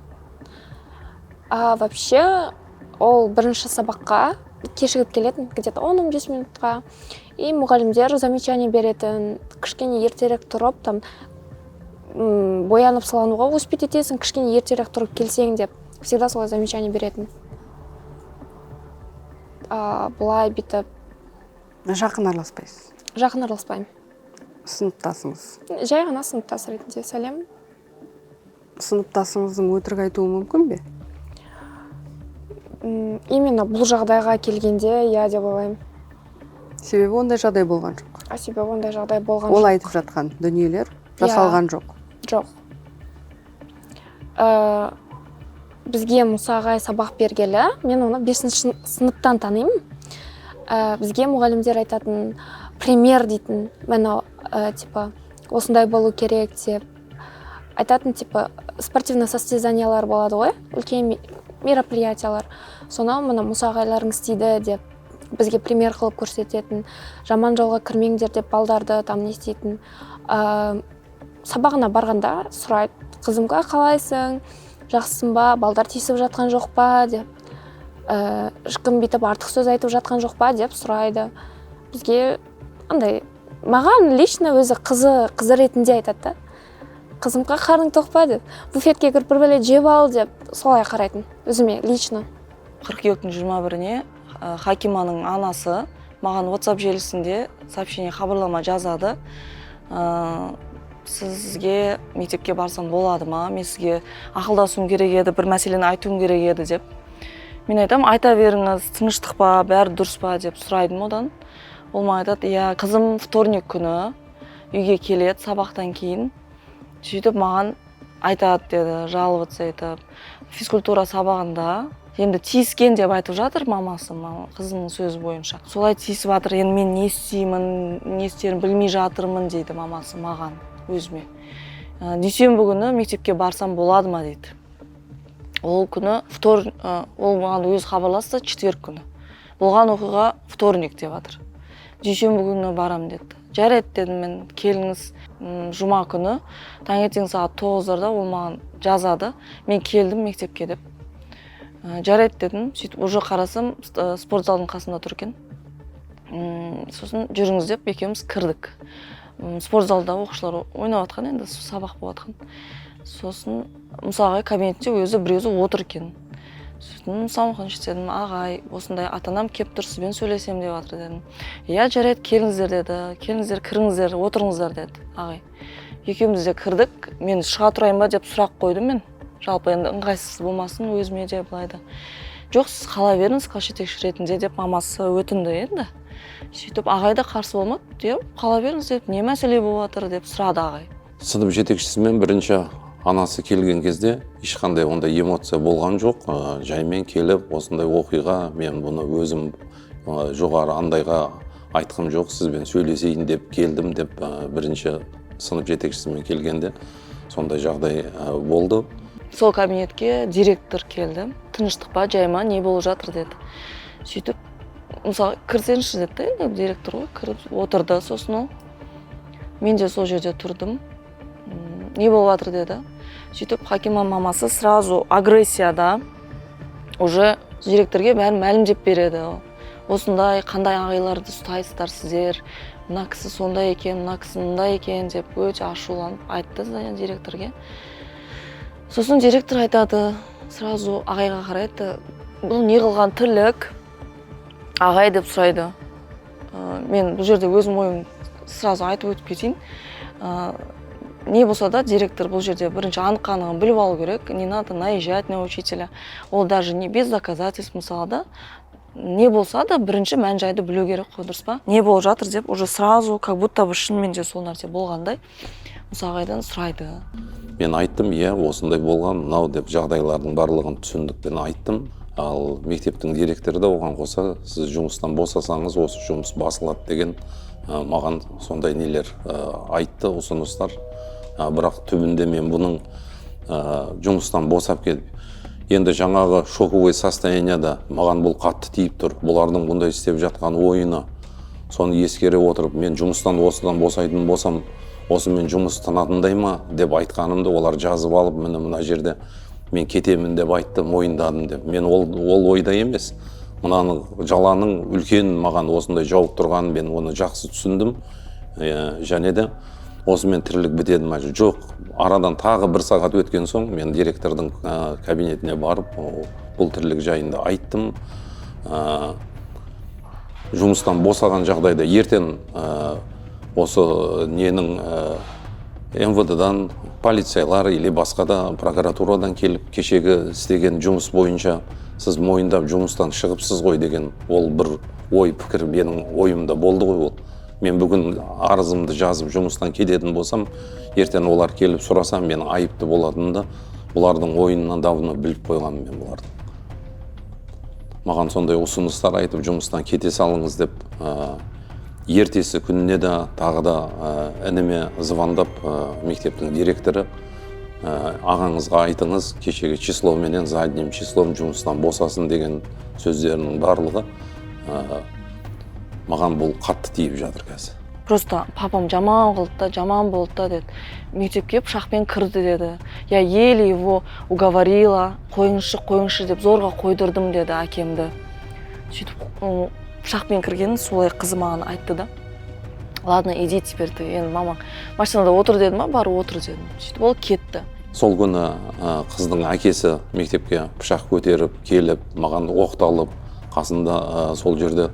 А вообще ол бірінші сабаққа кешігіп келетін, где-то 10-15 минутқа, и мұғалімдер замечание беретін: «Кішкене ертерек тұрып, там боянып салынуға успеть етесің, кішкене ертерек тұрып келсең», – деп всегда солай замечание беретін. А былай бүйтіп Жақын араласпайсыз? Жақын араласпаймын. Сыныптасыңыз? Жай ғана сыныптас ретінде сәлем. Сыныптасыңыздың өтірік айтуы мүмкін бе? Именно бұл жағдайға келгенде, иә деп ойлаймын. Себебі ондай жағдай болған жоқ. А себебі ондай жағдай болған Ол жоқ. айтып жатқан дүниелер Иә. жасалған жоқ. Жоқ. Бізге Мұса ағай сабақ бергелі, мен оны бесінші сыныптан танимын. Бізге мұғалімдер айтатын, пример дейтін, мына типа осындай болу керек деп айтатын. Типа спортивный состязаниялар болады ғой, үлкен мероприятиялар, соны мына Мұса ағайларың істейді деп бізге пример қылып көрсететін. Жаман жолға кірмеңдер деп балдарды там не істейтін. Сабағына барғанда сұрайды: «Қызымға, қалайсың, жақсысың ба, балдар тиісіп жатқан жоқ па?» – деп. Ешкім бүйтіп артық сөз айтып жатқан жоқ па деп сұрайды бізге. Андай маған лично өзі қызы ретінде айтады да: «Қызымға, қарның тоқ па?» – деп, «Буфетке кіріп, бір бәле жеп ал», – деп солай қарайтын өзіме лично. Қыркүйектің 21-іне Хакиманың анасы маған WhatsApp желісінде сообщение, хабарлама жазады: «Сізге мектепке барсам болады ма? Мен сізге ақылдасуым керек еді, бір мәселені айтуым керек еді», – деп. Мен айтамын: «Айта беріңіз, тыныштық па, бәрі дұрыс па?» – деп сұрайдым одан. Ол маған айтады: «Иә, қызым вторник күні үйге келеді сабақтан кейін, сөйтіп маған айтады», – деді. Жаловаться етіп, физкультура сабағында енді тиіскен деп айтып жатыр мамасы. Мама, қызының сөзі бойынша, солай тиісіп жатыр. «Енді мен не істеймін, не істерімді білмей жатырмын», – дейді мамасы маған өзіме. «Дүйсенбі күні мектепке барсам болады ма?» – дейді. Ол күні ол маған өзі хабарласты четверг күні, болған оқиға вторник деп жатыр. «Дүйсенбі күні барамын», – деді. «Жарайды», – дедім мен, «келіңіз». Жұма күні таңертең сағат 9-дарда ол маған жазады: «Мен келдім мектепке», – деп. «Жарайды», – дедім. Сөйтіп уже қарасам, спортзалдың қасында тұр екен. Сосын «Жүріңіз» деп екеуміз кірдік. Спортзалда оқушылар ойнап жатқан, енді сабақ болып жатқан. Сосын Мұса ағай кабинетте өзі бір өзі отыр екен. Сосын: «Мұса Мұханович, – дедім, – ағай, осындай ата анам келіп тұр, сізбен сөйлесемін деп жатыр», – дедім. «Иә, жарайды, келіңіздер», – деді. «Келіңіздер, кіріңіздер, отырыңыздар», – деді ағай. Екеуміз де кірдік. «Мен шыға тұрайын ба?» – деп сұрақ қойдым мен жалпы, енді ыңғайсыз болмасын өзіме де былай да. «Жоқ, сіз қала беріңіз класс жетекші ретінде», – деп мамасы өтінді. Енді сөйтіп ағай да қарсы болмады: «Иә, қала беріңіз», – деп. «Не мәселе болып жатыр?» – деп сұрады ағай. Сынып жетекшісімен бірінші анасы келген кезде ешқандай ондай эмоция болған жоқ. Жаймен келіп, осындай оқиға, мен бұны өзім жоғары андайға айтқым жоқ, сізбен сөйлесейін деп келдім деп, бірінші сынып жетекшісімен келгенде сондай жағдай болды. Сол кабинетке директор келді. «Тыныштық па, жай ма, не болып жатыр?» – деді. Сөйтіп мысалы: «Кірсеңізші», – деді да. Енді директор ғой, кіріп отырды. Сосын ол, мен де сол жерде тұрдым. «Не болып жатыр?» – деді. Сөйтіп Хакима мамасы сразу агрессияда уже директорге бәрін мәлімдеп береді: «Осындай қандай ағайларды ұстайсыздар сіздер? Мына кісі сондай екен, мына кісі мындай екен», – деп өте ашуланып айтты директорге. Сосын директор айтады, сразу ағайға қарайды: «Бұл не қылған тірлік, ағай?» – деп сұрайды. Мен бұл жерде өзім ойым сразу айтып өтіп кетейін. Не болса да, директор бұл жерде бірінші анық қанығын біліп алу керек. Не надо наезжать на учителя, ол даже не без доказательств. Мысалы да, не болса да, бірінші мән жайды білу керек қой, дұрыс па? «Не болып жатыр?» – деп уже сразу как будто бы шынымен де сол нәрсе болғандай Мұса ағайдан сұрайды. Мен айттым: «Иә, осындай болған мынау», – деп, жағдайлардың барлығын түсіндікпен айттым. Ал мектептің директоры да оған қоса: «Сіз жұмыстан босасаңыз, осы жұмыс басылады», – деген маған сондай нелер айтты, ұсыныстар. Бірақ түбінде мен бұның жұмыстан босап кетіп, енді жаңағы шоковый состоянияда маған бұл қатты тиіп тұр, бұлардың бұндай істеп жатқан ойыны, соны ескере отырып, мен жұмыстан осыдан босайтын болсам, осымен жұмыс тынатындай ма деп айтқанымды олар жазып алып, міне, мына жерде мен кетемін деп айтты, мойындадым деп. Мен ол ойда емес, мынаны жаланың үлкен маған осындай жауып тұрғанын мен оны жақсы түсіндім. Және де осымен тірлік бітеді ма? Жоқ, арадан тағы бір сағат өткен соң мен директордың кабинетіне барып, бұл тірлік жайында айттым. Жұмыстан босаған жағдайда ертең осы ненің МВД-дан полицайлар или басқа да прокуратурадан келіп, кешегі істеген жұмыс бойынша сіз мойындап жұмыстан шығыпсыз ғой деген ол бір ой, пікір менің ойымда болды ғой. Ол мен бүгін арызымды жазып жұмыстан кететін болсам, ертең олар келіп сұраса, мен айыпты болатынымды бұлардың ойынынан давно біліп қойғанмын мен. Бұлардың маған сондай ұсыныстар айтып, жұмыстан кете салыңыз деп, ертесі күніне де тағы да ініме звондап, мектептің директоры: «Ағаңызға айтыңыз, кешегі числоменен задним числом жұмыстан босасын», – деген сөздерінің барлығы маған бұл қатты тиіп жатыр қазір. Просто папам жаман қылды да, жаман болды да деді, мектепке пышақпен кірді деді. Я еле его уговорила, қойыңызшы, қойыңызшы деп зорға қойдырдым деді әкемді. Сөйтіп пышақпен кіргенін солай қызы маған айтты да. Ладно, иди теперь ты, енді мама машинада отыр деді ма, бар, отыр дедім. Сөйтіп ол кетті. Сол күні қыздың әкесі мектепке пышақ көтеріп келіп, маған оқталып, қасында сол жерде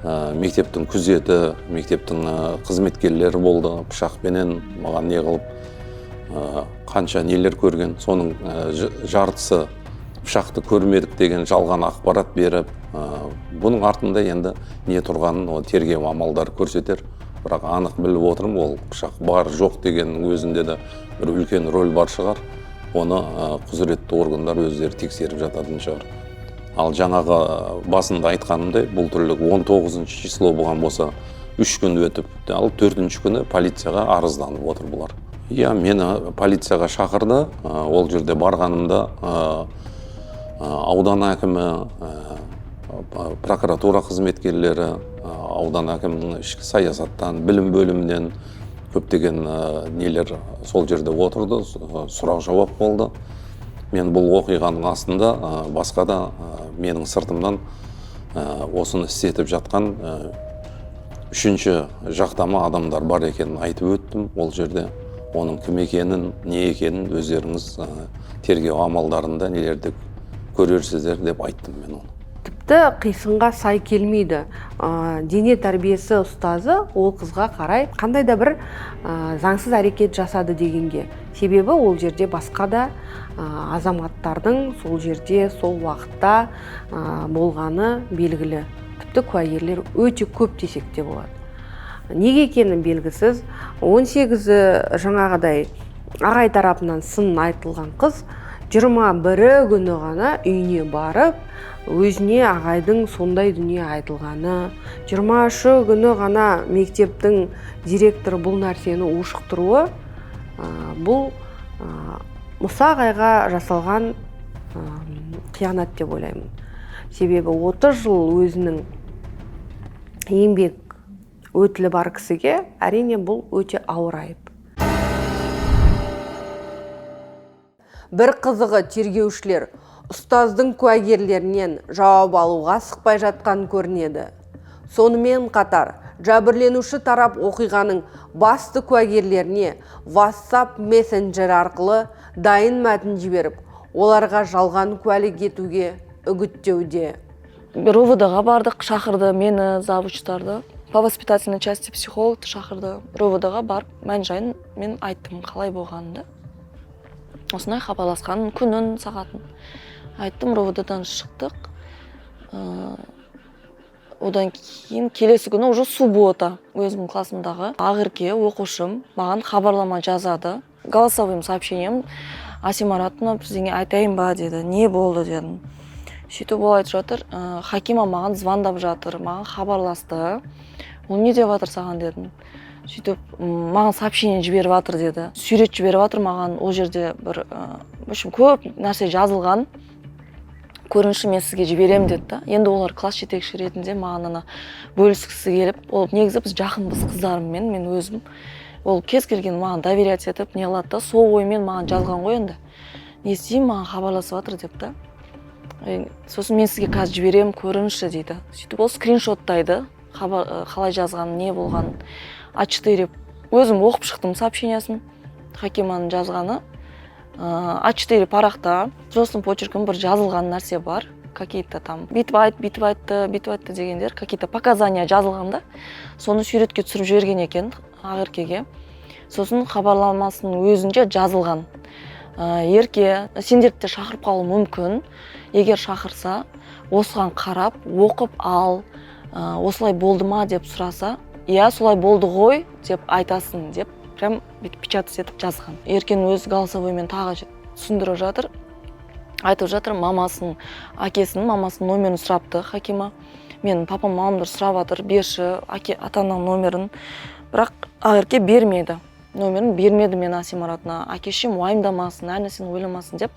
мектептің күзеті, мектептің қызметкерлері болды. Пышақпенен маған не қылып, қанша нелер көрген, соның жартысы пышақты көрмедік деген жалған ақпарат беріп, бұның артында енді не тұрғанын ол тергеу амалдары көрсетер. Бірақ анық біліп отырмын, ол пышақ бар жоқ дегеннің өзінде де бір үлкен роль бар шығар. Оны құзыретті органдар өздері тексеріп жататын шығар. Ал жаңағы басында айтқанымдай, бұл тірлік 19 число болған болса, 3 күн өтіп, ал төртінші күні полицияға арызданып отыр бұлар. Иә, мені полицияға шақырды. Ол жерде барғанымда аудан әкімі, прокуратура қызметкерлері, аудан әкімінің ішкі саясаттан, білім бөлімінен көптеген нелер сол жерде отырды, сұрақ жауап болды. Мен бұл оқиғаның астында басқа да менің сыртымнан осыны істетіп жатқан үшінші жақтама адамдар бар екенін айтып өттім ол жерде. Оның кім екенін, не екенін өздеріңіз тергеу амалдарында нелерді көрерсіздер деп айттым мен оны. Тіпті қисынға сай келмейді. Дене тәрбиесі ұстазы ол қызға қарай қандай да бір заңсыз әрекет жасады дегенге, себебі ол жерде басқа да азаматтардың сол жерде сол уақытта болғаны белгілі, тіпті куәгерлер өте көп десек те болады. Неге екені белгісіз, 18-і жаңағыдай ағай тарапынан сын айтылған қыз 21-і күні ғана үйіне барып, өзіне ағайдың сондай дүние айтылғаны, 23-і күні ғана мектептің директоры бұл нәрсені ушықтыруы, бұл Мұса ағайға жасалған қиянат деп ойлаймын. Себебі 30 жыл өзінің еңбек өтілі бар кісіге, әрине, бұл өте ауыр айып. Бір қызығы, тергеушілер ұстаздың куәгерлерінен жауап алуға асықпай жатқан көрінеді. Сонымен қатар жәбірленуші тарап оқиғаның басты куәгерлеріне WhatsApp мессенджері арқылы дайын мәтін жіберіп, оларға жалған куәлік етуге үгіттеуде. РОВД ға бардық, шақырды мені, завучтарды, по воспитательной части психологты шақырды. РОВД ға барып, мән жайын мен айттым, қалай болғанын да, осындай хабарласқанын, күнін, сағатын айттым. РОВД дан шықтық. Одан кейін келесі күні, уже суббота, өзімнің классымдағы Ақерке оқушым маған хабарлама жазады голосовым сообщением: «Әсем Маратовна, бірдеңе айтайын ба?» — деді. «Не болды?» — дедім. Сөйтіп ол айтып жатыр: «Хакима маған звондап жатыр, маған хабарласты». «Ол не деп жатыр саған?» — дедім. Сөйтіп «Маған сообщение жіберіп жатыр», — деді. Сурет жіберіп жатыр маған, ол жерде бір в общем, көп нәрсе жазылған. «Көріңізші, мен сізге жіберемін», — деді да. Енді олар класс жетекші ретінде маған ана бөліскісі келіп, ол негізі біз жақынбыз қыздарыммен, мен өзім, ол кез келген маған доверять етіп не қылады да, сол оймен маған жазған ғой. Енді не істеймін, маған хабарласып жатыр деп та. Сосын «Мен сізге қазір жіберемін, көріңізші», — дейді. Сөйтіп ол скриншоттайды хабар, қалай жазғанын, не болғанын. А4 өзім оқып шықтым сообщениясын, Хакиманың жазғаны. А4 парақта взрослым почерком бір жазылған нәрсе бар, какие-то там бүйтіп айт, бүйтіп айтты, бүйтіп айтты дегендер, какие-то показания жазылған да. Соны суретке түсіріп жіберген екен Ақеркеге. Сосын хабарламасының өзінде жазылған: «Ерке, сендерді де шақырып қалуы мүмкін, егер шақырса, осыған қарап оқып ал, осылай болды ма деп сұраса, иә, солай болды ғой деп айтасың», — деп прям бүйтіп печатать етіп жазған. Еркенің өзі голосовоймен тағы түсіндіріп жатыр, айтып жатыр, мамасының, әкесінің, мамасының номерін сұрапты Хакима. «Мен папам, мамамдар сұрап жатыр, берші әке, ата ананың номерін». Бірақ Ақерке бермеді, номерін бермеді. «Мен, Әсем Маратовна, әке шешем уайымдамасын, әр нәрсені ойламасын», — деп.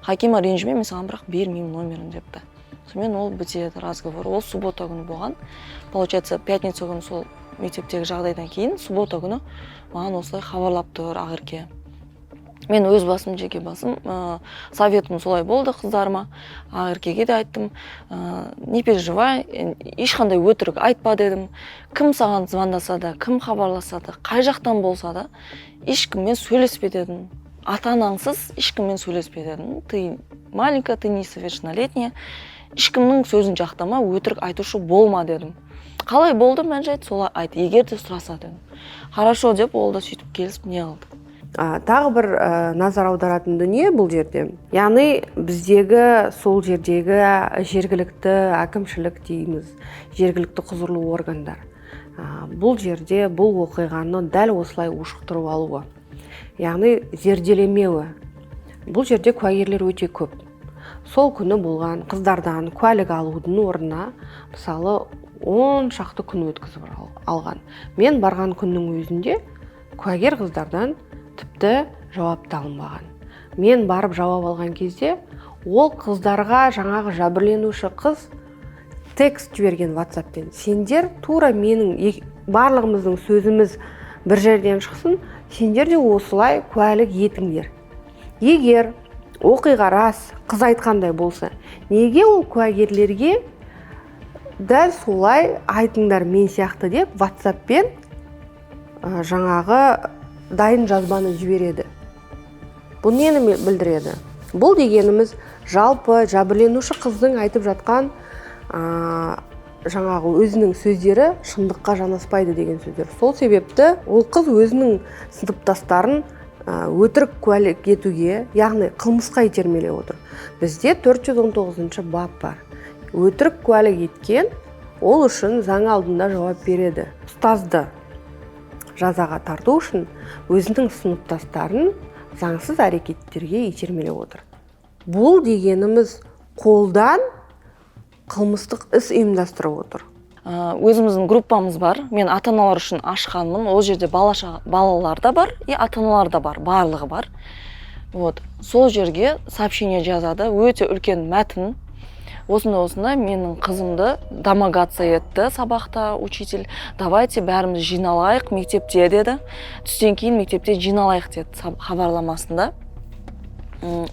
«Хакима, ренжіме, мен саған бірақ бермеймін номерін», — депті. Сонымен ол бітеді разговор. Ол суббота күні болған, получается, пятница күні сол. Мектептегі жағдайдан кейін суббота күні маған осылай хабарлап тұр Ақерке. Мен өз басым, жеке басым, советім солай болды қыздарыма, Ақеркеге де айттым: «Не переживай, ешқандай өтірік айтпа», – дедім. «Кім саған звондаса да, кім хабарласса да, қай жақтан болса да, ешкіммен сөйлеспе», – дедім. «Ата анаңсыз ешкіммен сөйлеспе», – дедім. «Ты маленькая, ты несовершеннолетняя, ешкімнің сөзін жақтама, өтірік айтушы болма», – дедім. «Қалай болды, мән жайт солай айт, егер де сұраса», – дедім. «Хорошо», – деп, ол да сөйтіп келісіп не қылды. Тағы бір назар аударатын дүние бұл жерде, яғни біздегі сол жердегі жергілікті әкімшілік дейміз, жергілікті құзырлы органдар бұл жерде бұл оқиғаны дәл осылай ушықтырып алуы, яғни зерделемеуі. Бұл жерде куәгерлер өте көп. Сол күні болған қыздардан куәлік алудың орнына, мысалы, 10 шақты күн өткізіп алған. Мен барған күннің өзінде куәгер қыздардан тіпті жауап та алынбаған. Мен барып жауап алған кезде ол қыздарға жаңағы жәбірленуші қыз текст жіберген ватсаппен: «Сендер тура менің барлығымыздың сөзіміз бір жерден шықсын, сендер де осылай куәлік етіңдер». Егер оқиға рас, қыз айтқандай болса, неге ол куәгерлерге «дәл солай айтыңдар мен сияқты» деп ватсаппен жаңағы дайын жазбаны жібереді? Бұл нені білдіреді? Бұл дегеніміз, жалпы жәбірленуші қыздың айтып жатқан жаңағы өзінің сөздері шындыққа жанаспайды деген сөздер. Сол себепті ол қыз өзінің сыныптастарын өтірік куәлік етуге, яғни қылмысқа итермелеп отыр. Бізде 419 бап бар. Өтірік куәлік еткен ол үшін заң алдында жауап береді. Ұстазды жазаға тарту үшін өзінің сыныптастарын заңсыз әрекеттерге итермелеп отыр. Бұл дегеніміз қолдан қылмыстық іс ұйымдастырып отыр. Өзіміздің группамыз бар, мен ата аналар үшін ашқанмын. Ол жерде бала балалар да бар и ата аналар да бар, барлығы бар. Вот сол жерге сообщение жазады, өте үлкен мәтін: «Осындай, осындай, менің қызымды домогаться етті сабақта учитель, давайте бәріміз жиналайық мектепте», – деді. «Түстен кейін мектепте жиналайық», – деді хабарламасында.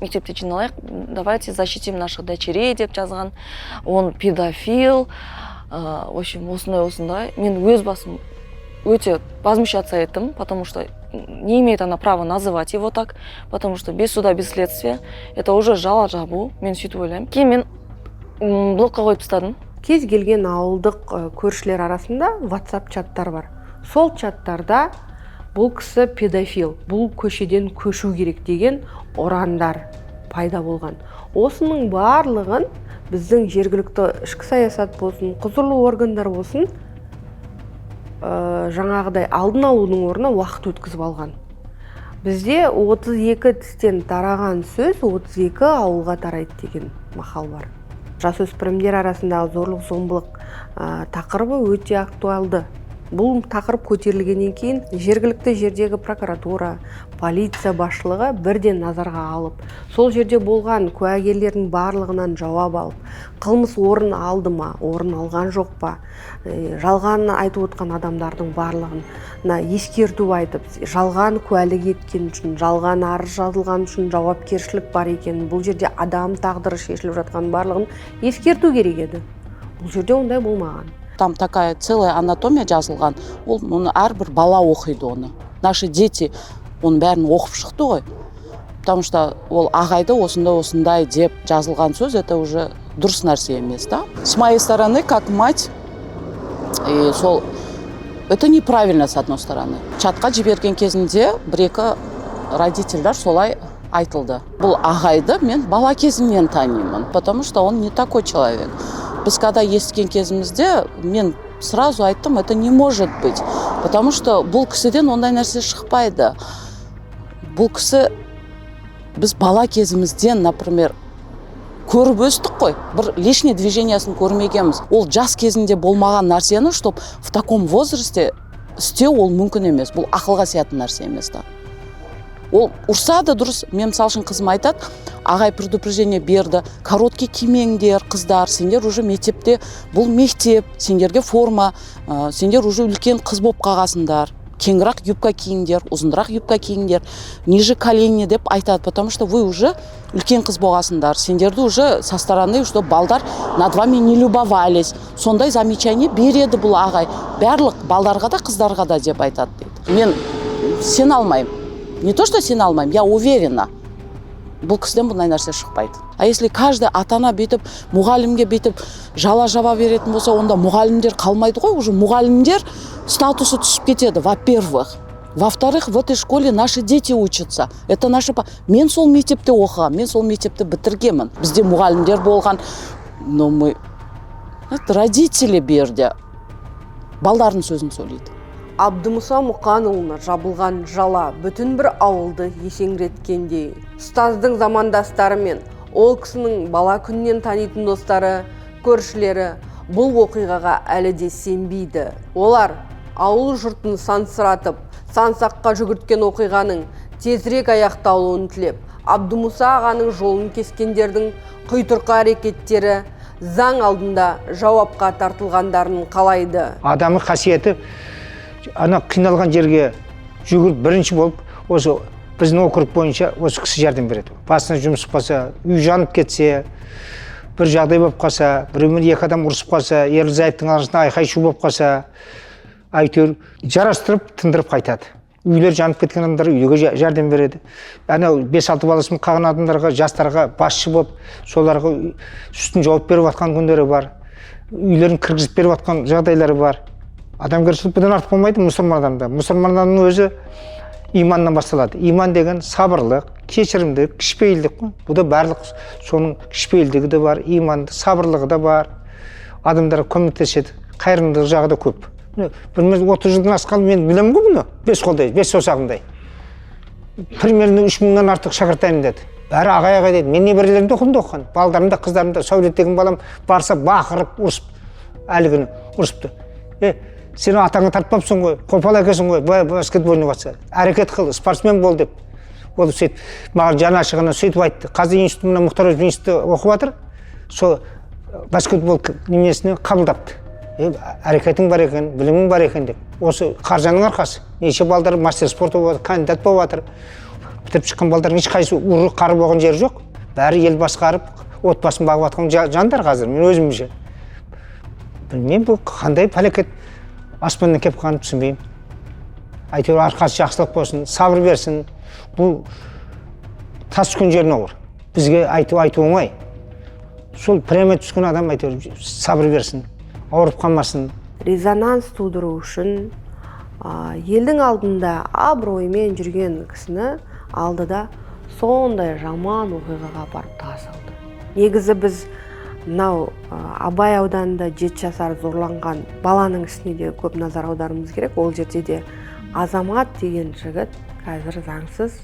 «Мектепте жиналайық, давайте защитим наших дочерей», – деп жазған. «Он педофил», в общем, осындай, осындай. Мен өз басым өте возмущаться еттім, потому что не имеет она права называть его так, потому что без суда, без следствия это уже жала жабу, мен сөйтіп ойлаймын. Кейін мен блокқа қойып тастадым. Кез келген ауылдық көршілер арасында WhatsApp чаттар бар. Сол чаттарда «бұл кісі педофил, бұл көшеден көшу керек» деген ұрандар пайда болған. Осының барлығын біздің жергілікті ішкі саясат болсын, құзырлы органдар болсын, жаңағыдай алдын алудың орнына уақыт өткізіп алған. Бізде «32 тістен тараған сөз 32 ауылға тарайды» деген мақал бар. Жасөспірімдер арасындағы зорлық зомбылық тақырыбы өте актуалды. Бұл тақырып көтерілгеннен кейін жергілікті жердегі прокуратура, полиция басшылығы бірден назарға алып, сол жерде болған куәгерлердің барлығынан жауап алып, қылмыс орын алды ма, орын алған жоқ па, жалған айтып отқан адамдардың барлығына ескерту айтып, жалған куәлік еткен үшін, жалған арыз жазылған үшін жауапкершілік бар екенін, бұл жерде адам тағдыры шешіліп жатқанын, барлығын ескерту керек еді. Бұл жерде ондай болмаған. Там такая целая анатомия жазылған. Ол оны әрбір бала оқиды, оны наши дети оның бәрін оқып шықты ғой. Потому что ол ағайды осындай, осындай деп жазылған сөз, это уже дұрыс нәрсе емес та. С моей стороны, как мать, и сол это неправильно. С одной стороны, чатқа жіберген кезінде бір екі родительдер солай айтылды. Бұл ағайды мен бала кезімнен танимын, потому что он не такой человек. Біз когда естіген кезімізде, мен сразу айттым: это не может быть, потому что бұл кісіден ондай нәрсе шықпайды. Бұл кісі біз бала кезімізден, например, көріп өстік қой, бір лишний движениясын көрмегенбіз. Ол жас кезінде болмаған нәрсені чтоб в таком возрасте істеу, ол мүмкін емес, бұл ақылға сиятын нәрсе емес та. Ол ұрсады, дұрыс. Мен, мысалы үшін, қызым айтады: Ағай предупреждение берді: короткий кимеңдер, қыздар, сендер уже мектепте, бұл мектеп, сендерге форма, сендер уже үлкен қыз болып қалғасыңдар, кеңірек юбка киіңдер, ұзынырақ юбка киіңдер, ниже колени деп айтады, потому что вы уже үлкен қыз болғасыңдар, сендерді уже со стороны, что балдар над вами не любовались. Сондай замечание береді бұл ағай барлық балдарға да, қыздарға да деп айтады дейді. Мен сене алмаймын, не то что сене алмаймын, я уверена, бұл кісіден бұндай нәрсе шықпайды. А если каждый ата ана бүйтіп мұғалімге бүйтіп жала жаба беретін болса, онда мұғалімдер қалмайды ғой уже, мұғалімдер статусы түсіп кетеді, во первых. Во вторых, в этой школе наши дети учатся, это наши. Мен сол мектепте оқығанмын, мен сол мектепті бітіргенмін, бізде мұғалімдер болған. Но мы, это родители, бұл жерде балдардың сөзін сөйлейді. Абдымұса Мұқанұлына жабылған жала бүтін бір ауылды есеңгіреткендей. Ұстаздың замандастары мен ол кісінің бала күннен танитын достары, көршілері бұл оқиғаға әлі де сенбейді. Олар ауыл жұртын сансыратып, сан саққа жүгірткен оқиғаның тезірек аяқталуын тілеп, Абдымұса ағаның жолын кескендердің құйтырқы әрекеттері заң алдында жауапқа тартылғандарын қалайды. Адамның қасиеті ана қиналған жерге жүгіріп бірінші болып осы біздің округ бойынша осы кісі жәрдем береді. Басына жұмыс қалса, үй жанып кетсе, бір жағдай болып қалса, біреумен екі адам ұрысып қалса, ерлі зайыптың арасында айқай шу болып қалса, әйтеуір жарастырып, тындырып қайтады. Үйлер жанып кеткен адамдар үйге жәрдем береді. Анау бес алты баласымен қалған адамдарға, жастарға басшы болып, соларға үстін жауып беріп жатқан күндері бар, үйлерін кіргізіп беріп жатқан жағдайлары бар. Адамгершілік бұдан артық болмайды мұсылман адамда. Мұсылман адамның өзі иманнан басталады. Иман деген сабырлық, кешірімдік, кішіпейілдік қой. Бұл да барлық соның кішіпейілдігі де бар, иманды, сабырлығы да бар, адамдарға көмектеседі, қайырымдылық жағы да көп. Міне, бір 30 жылдан асқалы мен білемін ғой бұны, бес қолдай, бес саусағымдай. Примерно 3000-нан артық шәкірт деді. Бәрі ағай, ағай деді. Мен немерелерім де оқыдым, оқыған балдарым да, қыздарым да. Сәулет деген балам барса, бақырып ұрысып, әлгіні ұрысыпты: «Е, сен атаңа тартпапсың ғой, қопал әкесің ғой, былай баскетбол ойнап жатса, әрекет қыл, спортсмен бол», – деп. Ол сөйтіп маған жаны ашығаннан сөйтіп айтты. Қазір институт, мына Мұхтар Әуезов институтта оқып жатыр, сол баскетбол немесіне қабылдапты. Е, әрекетің бар екен, білімің бар екен деп. Осы Қаржанның арқасы неше балдар мастер спорта болып жатыр, кандидат болып жатыр. Бітіріп шыққан балдардың ешқайсысы ұры қары болған жері жоқ, бәрі ел басқарып, отбасын бағып жатқан жандар. Қазір мен өзімше білмеймін, бұл қандай пәлекет аспаннан келіп қалғанын түсінбеймін. Әйтеуір арқасы жақсылық болсын, сабыр берсін. Бұл тас түскен жерін ауыр, бізге айту оңай. Сол прямо түскен адам әйтеуір сабыр берсін, ауырып қалмасын. Резонанс тудыру үшін елдің алдында абыроймен жүрген кісіні алдыда сондай жаман оқиғаға апарып тыға салды. Негізі біз мынау Абай ауданында 7 жасар зорланған баланың ісіне де көп назар аударуымыз керек. Ол жерде де Азамат деген жігіт қазір заңсыз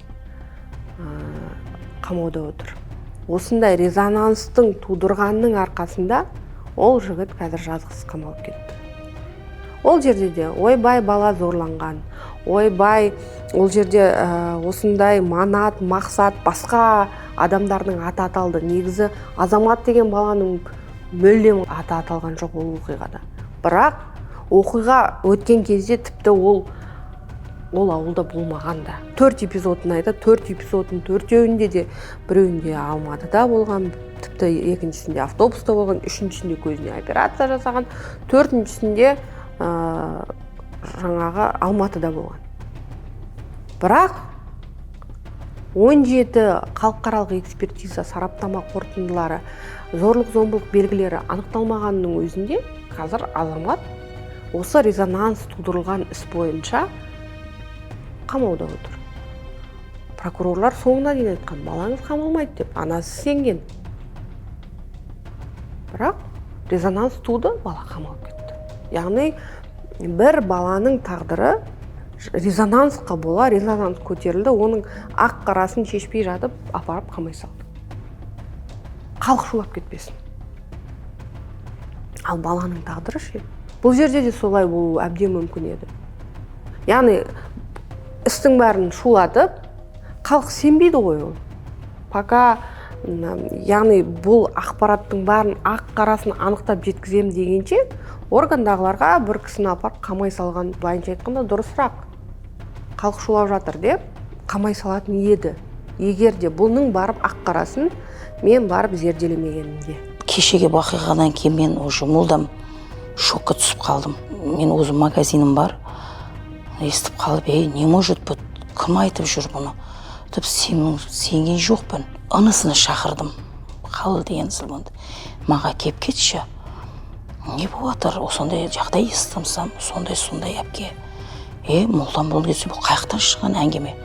қамауда отыр. Осындай резонанстың тудырғанның арқасында ол жігіт қазір жазықсыз қамалып кетті. Ол жерде де ойбай, бала зорланған, ойбай, ол жерде осындай Манат, Мақсат, басқа адамдардың аты аталды. Негізі Азамат деген баланың мүлдем аты аталған жоқ ол оқиғада. Бірақ оқиға өткен кезде тіпті ол ауылда болмаған да. Төрт эпизодын айтады, төрт эпизодының төртеуінде де: біреуінде Алматыда болған, тіпті екіншісінде автобуста болған, үшіншісінде көзіне операция жасаған, төртіншісінде жаңағы Алматыда болған. Бірақ 17 халықаралық экспертиза, сараптама қорытындылары зорлық зомбылық белгілері анықталмағанның өзінде қазір Азамат осы резонанс тудырылған іс бойынша қамауда отыр. Прокурорлар соңына дейін айтқан, балаңыз қамалмайды деп, анасы сенген. Бірақ резонанс туды, бала қамалып кетті. Яғни бір баланың тағдыры резонансқа бола, резонанс көтерілді, оның ақ қарасын шешпей жатып апарып қамай салды, халық шулап кетпесін. Ал баланың тағдыры ше? Бұл жерде де солай болуы әбден мүмкін еді. Яғни істің бәрін шулатып, халық сенбейді ғой. Ол пока Яғни бұл ақпараттың бәрін ақ қарасын анықтап жеткіземін дегенше, органдағыларға бір кісіні апарып қамай салған, былайынша айтқанда, дұрысырақ. Халық шулап жатыр деп қамай салатын еді, егер де бұның барып ақ қарасын мен барып зерделемегенімде. Кешегі оқиғадан кейін мен уже мүлдем шокқа түсіп қалдым. Мен өзім магазинім бар, естіп қалып, ей, не может быть, кім айтып жүр бұны деп сенген жоқпын. Інісіні шақырдым, Қалыл деген звонды, маған келіп кетші, не болып жатыр, осындай жағдай естісем, сондай сондай әпке. Е, молдам, бұл кезде бұл қай жақтан шыққан әңгіме?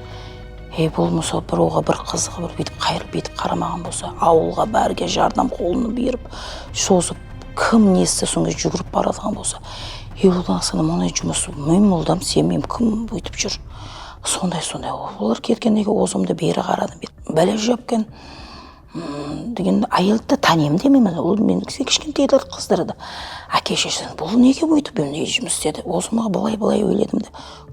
Е, бұл мысалы бір оға бір қызығы бір бүйтіп қайырып бүйтіп қарамаған болса, ауылға бәрге жардам қолын беріп созып, кім не істесе, сонда жүгіріп барadigan болса, е, бұл мұндай жұмыс мен молдам сенбеймін, кім бүйтіп жүр, сондай сондай. Олар кеткеннен кейін өзімді бері қарадым, бәле жепкен деген әйелді де танимын демеймін, ол мен кішкентай қыздар еді. Әке шешесін бұл неге бүйтіп не жұмыс істеді? Өзіме былай былай ойладым да,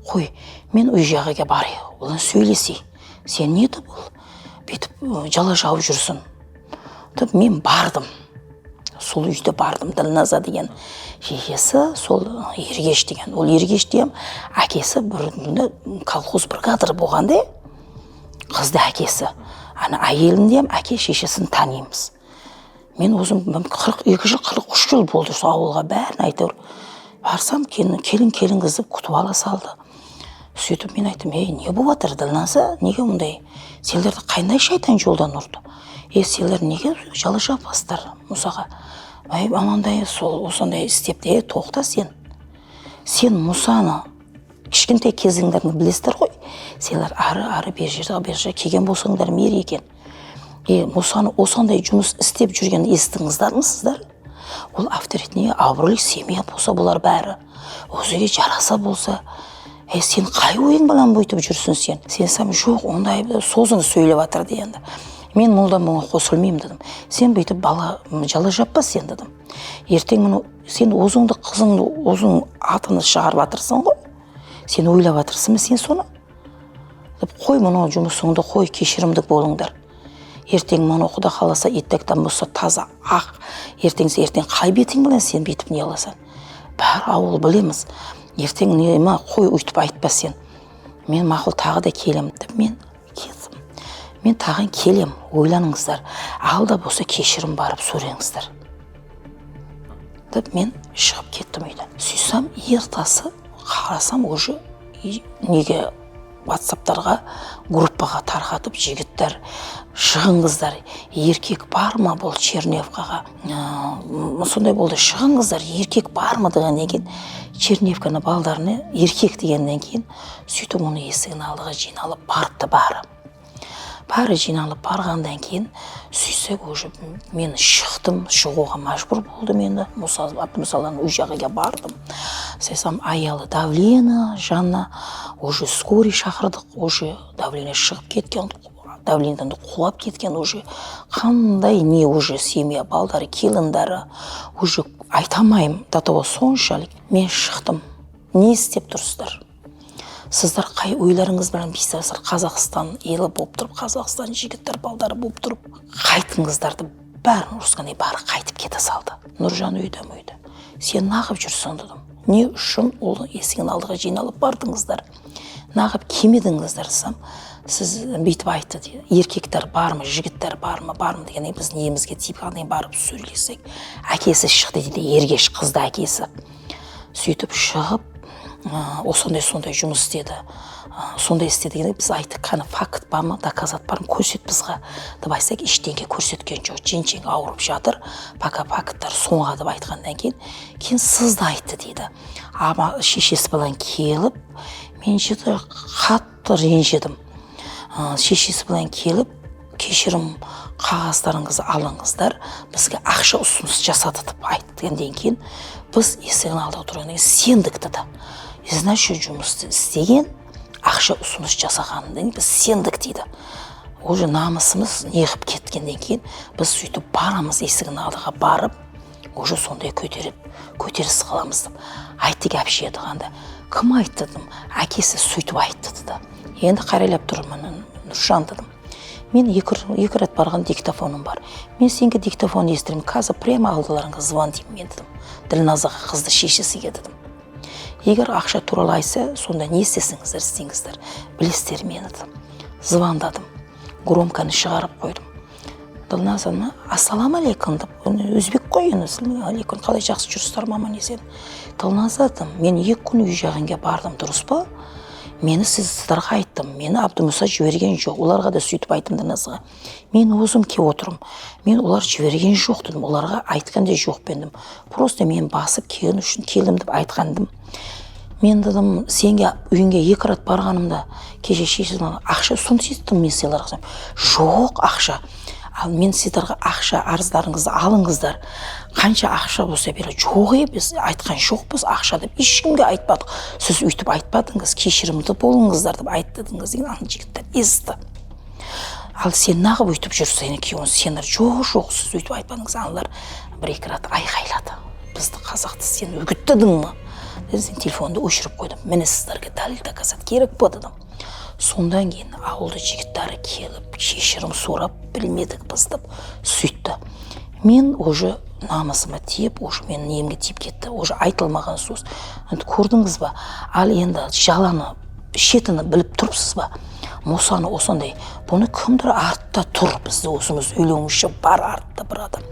қой, мен үй жағыға барайын, одан сөйлесейін, сен не бұл бүйтіп жала жауып жүрсің деп. Мен бардым, сол үйде бардым. Ділназа деген шешесі, сол Ергеш деген, ол Ергеш деген әкесі бір колхоз бригадир болған да, қызды әкесі, ана әйелін де әке шешесін танимыз. Мен өзім 42 жыл, 43 жыл болды сол ауылға, бәрін әйтеуір барсам, келін келін келін қыз деп күтіп ала салды. Сөйтіп мен айттым: «Ей, не болып жатыр, Ділназа, неге мұндай, сендерді қандай шайтан жолдан ұрды? Е, сендер неге жала жабасыздар Мұсаға? Ай, анандай сол осындай істепті». «Е, тоқта, сен Мұсаны кішкентай кезіңдерді білесіздер ғой, сендер ары ары бері жерде бері жерге келген болсаңдар мер екен. Е, Мұсаны осындай жұмыс істеп жүргенін естіңіздер ме сіздер? Ол авторитетіне абыройлы семья болса, бұлар бәрі өзіге жараса болса, е, сен қай ойың балам бүйтіп жүрсің сен?» Сенсем, жоқ, ондай созын сөйлеп жатыр енді. «Мен молдам бұған қосылмаймын, – дедім. – Сен бүйтіп бала жала жаппа сен, – дедім. – Ертең мұны сен өзіңді қызыңды өзің атыны шығарып жатырсың ғой, сен ойлап жатырсың ба сен соны?» Деп, қой, мынау жұмысыңды қой, кешірімді болыңдар. Ертең мұны, құда қаласа, еттектен болса таза ақ, ертең ертең қай бетің білен сен бүйтіп не қыласың, бәрі ауыл білеміз ертең, не ма, қой, өйтіп айтпа сен». «Мен мақұл, тағы да келемін», – деп мен кеттім. «Мен тағы келем, ойланыңыздар, алда болса кешірім барып сұраңыздар», – деп мен шығып кеттім үйден. Сүйсам, ертасы қарасам, уже неге, ватсаптарға, группаға тарқатып, жігіттер, шығыңыздар, еркек бар ма, бұл Черневкаға сондай болды, шығыңыздар, еркек бар ма дегеннен кейін, Черневканы балдарына еркек дегеннен кейін, сөйтіп оның есігінің алдыға жиналып барыпты бәрі. Бәрі жиналып барғаннан кейін, сөйтсек, уже мен шықтым, шығуға мәжбүр болдым енді. Мұса Әбдімұсаланың үй жағыға бардым, сөйтсем, аялы давление жанна, уже скорый шақырдық, уже давление шығып кеткен, давлениеден құлап кеткен уже, қандай не, уже семья, балдары, келіндері, уже айта алмаймын до того соншалық. Мен шықтым: «Не істеп тұрсыздар сіздер, қай ойларыңыз білән бүйтесіздер? Қазақстан елі болып тұрып, Қазақстан жігіттер, балдары болып тұрып, қайтыңыздар», – деп бәрін ұрысқандай, бәрі қайтып кете салды. «Нұржан үйде ме, үйде? Сен нағып жүрсің, – дедім. – Не үшін ол есігінің алдыға жиналып бардыңыздар, нағып келмедіңіздер?» – десем, сіз бүйтіп айтты дейді: «Еркектер бар ма, жігіттер бар ма, бар ма?» – дегеннен біз немізге тиіп қалғаннан кейін барып сөйлессек, әкесі шықты дейді, Ергеш, қызды әкесі. Сөйтіп шығып, осындай сондай жұмыс істеді, сондай істеді дегенде, біз айттық: «Қане, факт бар ма, доказать бар ма, көрсет бізге», – деп айтсақ, ештеңе көрсеткен жоқ. «Жеңшең ауырып жатыр, пока факттар соңға», – деп айтқаннан кейін сызды айтты дейді. Ама шешесі білән келіп, мен что қатты ренжідім. Шешесі білән келіп, «Кешірім қағаздарыңызды алыңыздар, бізге ақша ұсыныс жасады», – деп айтқаннан кейін, біз есігінің алдында тұрғаннан кейін сендік деді. Значит, жұмысты істеген, ақша ұсыныс жасағаннан кейін біз сендік дейді. Уже намысымыз неғып кеткеннен кейін, біз сөйтіп барамыз, есігінің алдыға барып, уже сондай көтеріп көтеріс қыламыз деп айтты. Әпше қанда кім айтты дедім. Әкесі сөйтіп айтты деді. Енді қарайлап тұрмын, Нұржан дедім. Мен екі рет барған, диктофоным бар, мен сенге диктофон естіремін қазір, прямо алдыларыңа звондаймын мен дедім, Ділназаға, қызды шешесіге дедім. Егер ақша туралы айтса, сонда не істесеңіздер, істеңіздер, білесіздер мені дедім. Звондадым, громканы шығарып қойдым. Ділназа: «Ассалам алейкум», — деп. Өзбек қой енді. «Алейкум, қалай, жақсы жүрсіздер ма, аман есен Ділназа?» — дедім. «Мен 2 күн үй жағыңа бардым, дұрыс па? Мені сіздерге айттым, мені Абдымұса жіберген жоқ. Оларға да сөйтіп айттым Ділназаға, мен өзім келіп отырмын, мен олар жіберген жоқ дедім, оларға айтқан да жоқпын дедім, просто мен басып келген үшін келдім деп айтқандым мен дедім. Сенге үйіңе екі рет барғанымда, кеше шешесін ақша ұсыныс еттім мен сыйларға, жоқ ақша. Ал мен сіздерге ақша арыздарыңызды алыңыздар, қанша ақша болса бере. Жоқ, біз айтқан жоқпыз ақша деп, ешкімге айтпадық, сіз өйтіп айтпадыңыз, кешірімді болыңыздар деп айттыңыз» деген. Ана жігіттер естіді. «Ал сен неғып өйтіп жүрсің, күйеуің сені?» Жоқ, жоқ, сіз өйтіп айтпадыңыз. Аналар бір екі рет айқайлады бізді, қазақты сен үгіттедің ма? Сен телефонды өшіріп қойдым. «Міне, сіздерге дәлел, доказать керек па?» — дедім. Сондан кейін ауылды жігіттері келіп кешірім сұрап, білмедік біз деп сөйтті. Мен уже намысыма тиіп, уже менің немге тиіп кетті, уже айтылмаған сөз. Енді көрдіңіз ба? Ал енді жаланы шетіні біліп тұрыпсыз ба Мұсаны осындай? Бұны кімдір артта тұр, бізді өзіміз ойлауымызша бар артта бір адам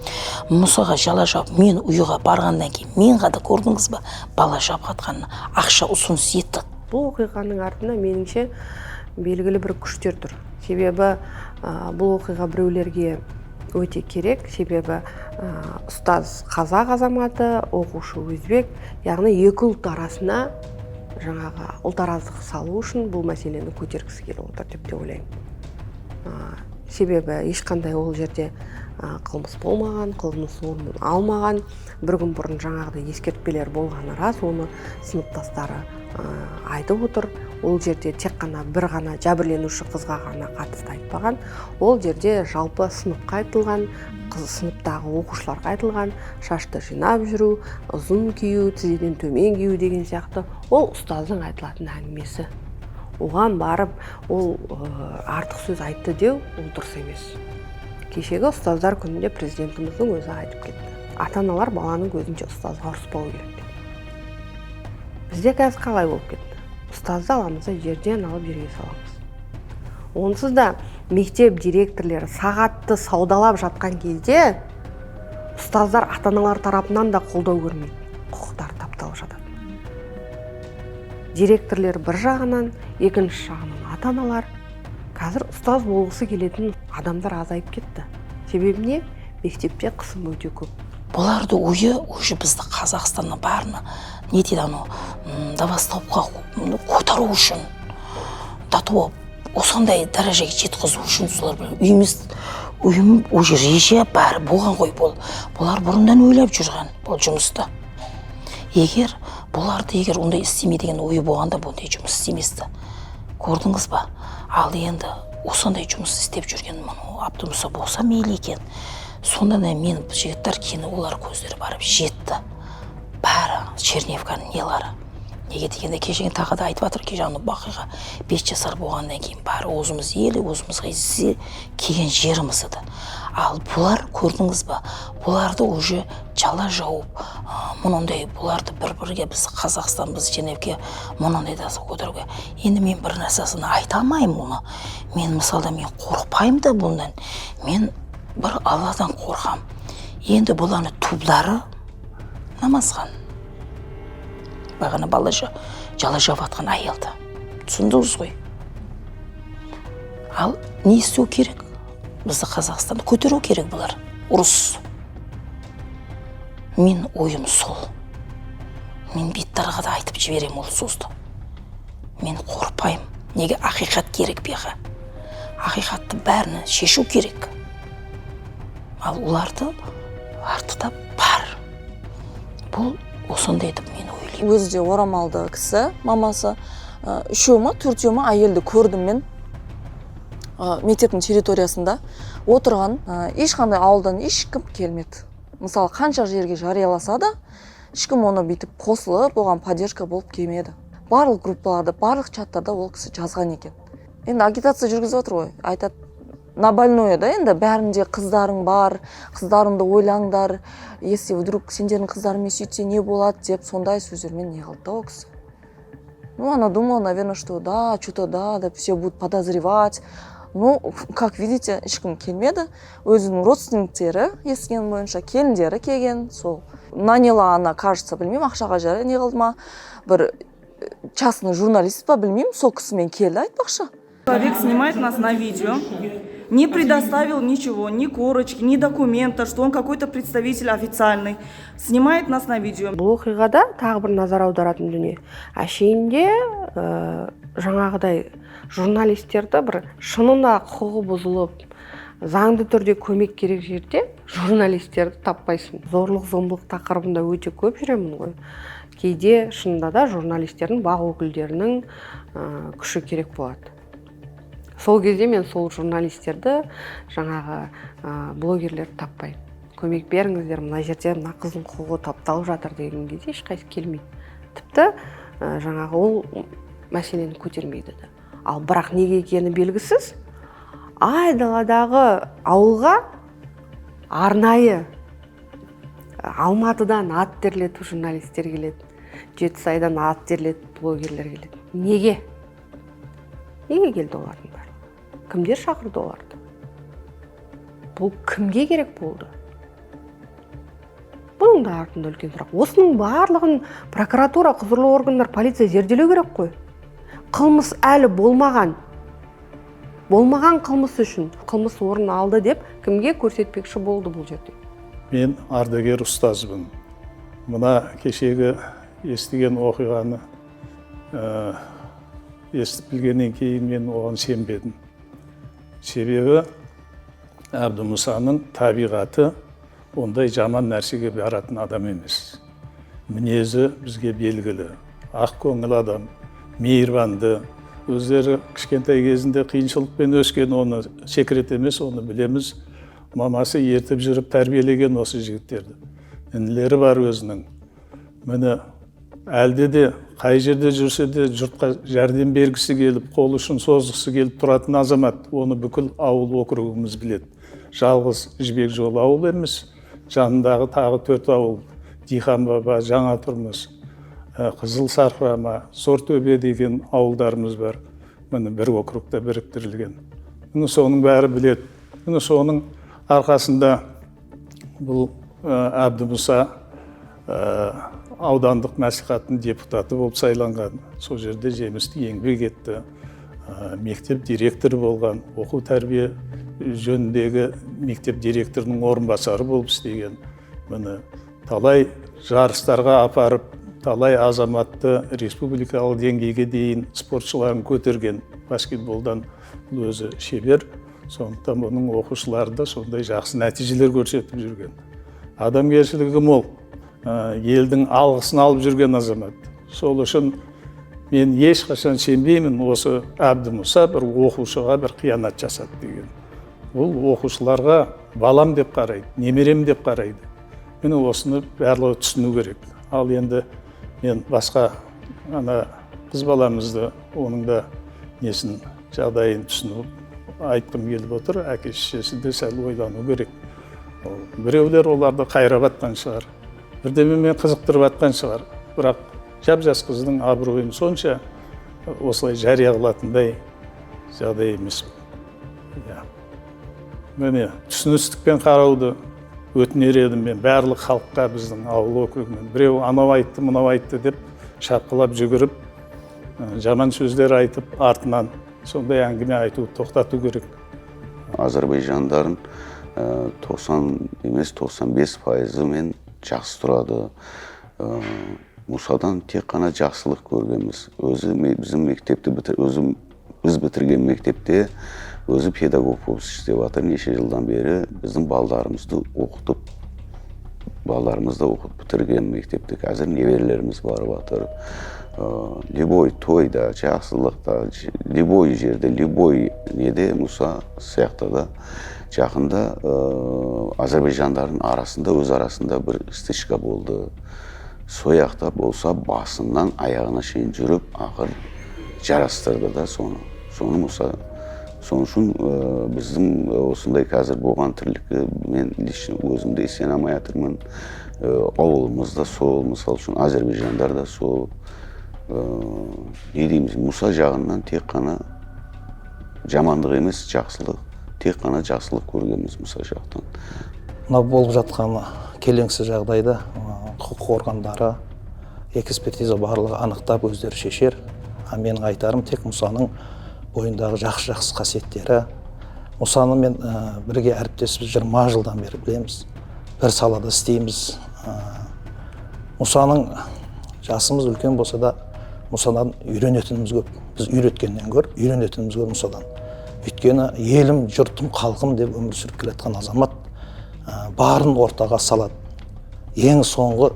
Мұсаға жала жауып, мен үйге барғаннан кейін мен ғана, көрдіңіз ба, бала жап жатқанын ақша ұсыныс етті. Бұл оқиғаның артында, меніңше, белгілі бір күштер тұр. Себебі бұл оқиға біреулерге өте керек. Себебі ұстаз қазақ азаматы, оқушы өзбек, яғни екі ұлт арасына жаңағы ұлтараздық салу үшін бұл мәселені көтергісі келіп отыр деп те ойлаймын. Себебі ешқандай ол жерде қылмыс болмаған, қылмыс орнын алмаған. Бір күн бұрын жаңағыдай ескертпелер болғаны рас, оны сыныптастары айтып отыр. Ол жерде тек қана бір ғана жәбірленуші қызға ғана қатысты айтпаған, ол жерде жалпы сыныпқа айтылған, қыз сыныптағы оқушыларға айтылған, шашты жинап жүру, ұзын кию, тізеден төмен кию деген сияқты. Ол ұстаздың айтылатын әңгімесі. Оған барып ол артық сөз айтты деу ол дұрыс емес. Кешегі ұстаздар күнінде президентіміздің өзі айтып кетті: ата аналар баланың көзінше ұстазға ұрыспау керек деп. Бізде қазір қалай болып кетті? Ұстазды аламыз да, жерден алып жерге саламыз. Онсыз да мектеп директорлері сағатты саудалап жатқан кезде ұстаздар ата аналар тарапынан да қолдау көрмейді, құқықтары тапталып жатады. Директорлер бір жағынан, екінші жағынан ата аналар. Қазір ұстаз болғысы келетін адамдар азайып кетті. Себебі не? Мектепте қысым өте көп. Бұларды ойы уже бізді Қазақстанның барына не дейді, анау до көтеру үшін, до того осындай дәрежеге жеткізу үшін солар үйіміз үйім уже реже бәрі болған ғой. Бұл бұлар бұрыннан ойлап жүрген бұл жұмысты. Егер бұларды, егер ондай істеме деген ойы болғанда, бұндай жұмыс істеместі, көрдіңіз ба? Ал енді осындай жұмыс істеп жүрген мынау Абдымұса болса мейлі екен. Сонда да мен жігіттер кейін олар көздері барып жетті бәрі Черневканың нелары. Неге дегенде, кешегі тағы да айтып жатыр, кеше ана Бақиға 5 жасар болғаннан кейін бәрі өзіміз ел, өзімізге келген жеріміз еді. Ал бұлар, көрдіңіз ба, бұларды уже жала жауып, мынандай бұларды бір бірге біз Қазақстан, біз Женевке мынандай да көтеруге. Енді мен бір нәрсесін айта алмаймын оны. Мен мысалда мен қорықпаймын да бұндан, мен бір Алладан қорқам. Енді бұлардың тубдары Намазхан бағана бала жала жауып жатқан әйелді, түсіндіңіз ғой. Ал не істеу керек? Бізді Қазақстанды көтеру керек бұлар ұрыс. Мен ойым сол, мен беттарға да айтып жіберемін ол сөзді, мен қорықпаймын. Неге? Ақиқат керек бұяққа, ақиқатты бәріні шешу керек. Ал оларды артыда бар, бұл осындай деп мен ойлаймын. Өзі де орамалды кісі, мамасы. Үшеу ма, төртеу ма әйелді көрдім мен мектептің территориясында отырған. Ешқандай ауылдан ешкім келмеді. Мысалы, қанша жерге жарияласа да, ешкім оны бүйтіп қосылып, оған поддержка болып келмеді. Барлық группаларда, барлық чаттарда ол кісі жазған екен. Енді агитация жүргізіп отыр ғой, айтады. На больное да енді, бәрінде қыздарың бар, қыздарыңды ойлаңдар, если вдруг сендердің қыздарыңмен сөйтсе, не болады деп, сондай сөздермен не қылды да ол кісі. Ну, она думала, наверное, что да, что то да деп, все будут подозревать. Ну, как видите, ешкім келмеді. Өзінің родственниктері, естігенім бойынша, келіндері келген. Сол наняла она, кажется, білмеймін, ақшаға жарай не қылды ма, бір частный журналист па, білмеймін, сол кісімен келді айтпақшы. Человек снимает нас на видео, не предоставил ничего, ни корочки, ни документа, что он какой-то представитель официальный. Снимает нас на видео. Бұл оқиғада тағы бір назар аударатын дүние: әшейінде жаңағыдай журналистерді бір шынында құқығы бұзылып, заңды түрде көмек керек жерде журналистерді таппайсың. Зорлық зомбылық тақырыбында өте көп жүремін ғой. Кейде шынында да журналистердің, БАҚ өкілдерінің күші керек болады. Сол кезде мен сол журналистерді, жаңағы блогерлерді таппаймын. Көмек беріңіздер, мына жерде мына қыздың құқығы тапталып жатыр деген кезде ешқайсысы келмейді, тіпті жаңағы ол мәселені көтермейді де. Ал бірақ неге екені белгісіз, айдаладағы ауылға арнайы Алматыдан ат терлетіп журналистер келеді, Жетісайдан ат терлетіп блогерлер келеді. Неге, неге келді олардың бәрі? Кімдер шақырды оларды? Бұл кімге керек болды? Бұның да артында үлкен сұрақ. Осының барлығын прокуратура, құзырлы органдар, полиция зерделеу керек қой. Қылмыс әлі болмаған, болмаған қылмыс үшін қылмыс орын алды деп кімге көрсетпекші болды бұл жерде? Мен ардагер ұстазбын. Мына кешегі естіген оқиғаны естіп білгеннен кейін мен оған сенбедім. Себебі Әбдімұсаның табиғаты ондай жаман нәрсеге баратын адам емес. Мінезі бізге белгілі, ақ көңіл адам, мейірбанды. Өздері кішкентай кезінде қиыншылықпен өскен, оны секрет емес, оны білеміз. Мамасы ертіп жүріп тәрбиелеген осы жігіттерді. Інілері бар өзінің. Міне, әлде де қай жерде жүрсе де, жұртқа жәрдем бергісі келіп, қол ұшын созғысы келіп тұратын азамат. Оны бүкіл ауыл округіміз біледі. Жалғыз Жібек жолы ауыл емес, жанындағы тағы төрт ауыл: Дихан баба, Жаңа тұрмыс, Қызыл Сарқырама, Сортөбе деген ауылдарымыз бар. Міне, бір округта біріктірілген. Міне, соның бәрі біледі. Міне, соның арқасында бұл Әбдімұса аудандық мәслихаттың депутаты болып сайланған. Сол жерде жемісті еңбек етті. Мектеп директоры болған, оқу тәрбие жөніндегі мектеп директорының орынбасары болып істеген. Міне, талай жарыстарға апарып, талай азаматты республикалық деңгейге дейін спортшыларын көтерген. Баскетболдан бұл өзі шебер, сондықтан бұның оқушылары да сондай жақсы нәтижелер көрсетіп жүрген. Адамгершілігі мол, елдің алғысын алып жүрген азамат. Сол үшін мен ешқашан сенбеймін осы Әбдімұса бір оқушыға бір қиянат жасады деген. Бұл оқушыларға балам деп қарайды, немерем деп қарайды. Міне, осыны барлығы түсіну керек. Ал енді мен басқа ана қыз баламызды, оның да несін, жағдайын түсініп айтқым келіп отыр. Әке шешесі де сәл ойлану керек. Ол біреулер оларды қайрап жатқан шығар, бірдемемен қызықтырып жатқан шығар, бірақ жап жас қыздың абыройын сонша осылай жария қылатындай жағдай емес. Иә, міне, түсіністікпен қарауды өтінер едім мен барлық халыққа, біздің ауыл округінен. Біреу анау айтты, мынау айтты деп шапқылап жүгіріп, жаман сөздер айтып, артынан сондай әңгіме айтуды тоқтату керек. Әзірбайжандардың 90 емес, 95%-ымен жақсы тұрады. Мұсадан тек қана жақсылық көргенбіз. Өзі біздің мектепті бітір, өзі біз бітірген мектепте өзі педагог болып істеп жатыр неше жылдан бері. Біздің балдарымызды оқытып, балдарымызды оқытып бітірген мектепте қазір немерелеріміз барып жатыр. Любой тойда, жақсылықта, любой жерде, любой неде Мұса сияқты да. Жақында әзірбайжандардың арасында, өз арасында бір стычка болды. Сояқта болса, басынан аяғына шейін жүріп, ақыр жарастырды да соны. Соны Мұса Сол үшін біздің осындай қазір болған тірлікке мен лично өзім де сене алмай жатырмын. Ауылымызда сол, мысал үшін, әзербайжандар да сол. Не дейміз, Мұса жағынан тек қана жамандық емес, жақсылық, тек қана жақсылық көргенбіз Мұса жақтан. Мына болып жатқан келеңсіз жағдайды құқық органдары, экспертиза барлығы анықтап өздері шешер. А менің айтарым тек Мұсаның бойындағы жақсы-жақсы қасиеттері. Мұсаны мен бірге әріптесіміз 20 жылдан бері білеміз, бір салада істейміз. Мұсаның жасымыз үлкен болса да, Мұсадан үйренетініміз көп. Біз үйреткеннен гөрі үйренетініміз көп Мұсадан. Өйткені елім, жұртым, халқым деп өмір сүріп келе жатқан азамат барын ортаға салады. Ең соңғы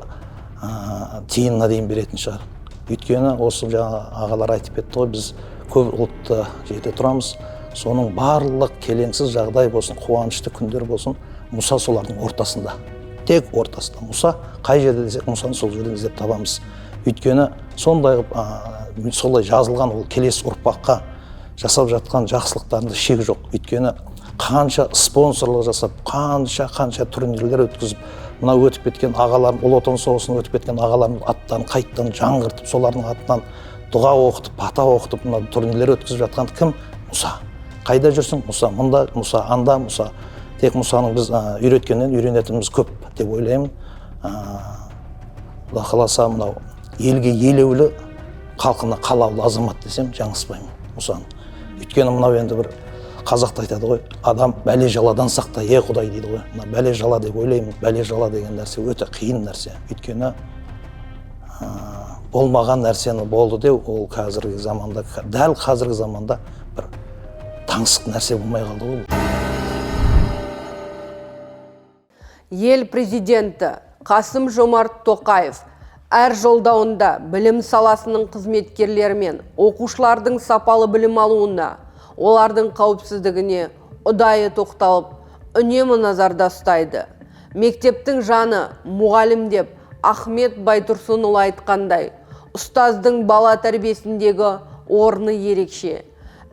тиынына дейін беретін шығар. Өйткені осы жаңа ағалар айтып кетті ғой, біз көп ұлтты жерде тұрамыз. Соның барлық келеңсіз жағдай болсын, қуанышты күндер болсын, Мұса солардың ортасында. Тек ортасында. Мұса қай жерде десек, Мұсаны сол жерден іздеп табамыз. Өйткені сондай солай жазылған, ол келесі ұрпаққа жасап жатқан жақсылықтарында шек жоқ. Өйткені қанша спонсорлық жасап, қанша турнирлер өткізіп, мына өтіп кеткен ағаларым, Ұлы Отан соғысынан өтіп кеткен ағаларымның аттарын қайттан жаңғыртып, солардың атынан дұға оқытып, бата оқытып, мына турнирлер өткізіп жатқан кім? Мұса. Қайда жүрсің? Мұса. Мұнда Мұса, анда Мұса. Тек Мұсаның біз үйреткеннен үйренетініміз көп деп ойлаймын. Құда қаласа, мынау елге елеулі, халқына қалаулы азамат десем жаңылыспаймын Мұсаны. Өйткені мынау енді бір қазақта айтады ғой, адам бәле жаладан сақта, е Құдай дейді ғой. Мына бәле жала деп ойлаймын. Бәле жала деген нәрсе өте қиын нәрсе. Өйткені болмаған нәрсені болды деу, ол қазіргі заманда, дәл қазіргі заманда бір таңсық нәрсе болмай қалды ғой. Ел президенті Қасым Жомарт Тоқаев әр жолдауында білім саласының қызметкерлері мен оқушылардың сапалы білім алуына, олардың қауіпсіздігіне ұдайы тоқталып, үнемі назарда ұстайды. Мектептің жаны мұғалім деп Ахмет Байтұрсынұлы айтқандай, ұстаздың бала тәрбиесіндегі орны ерекше.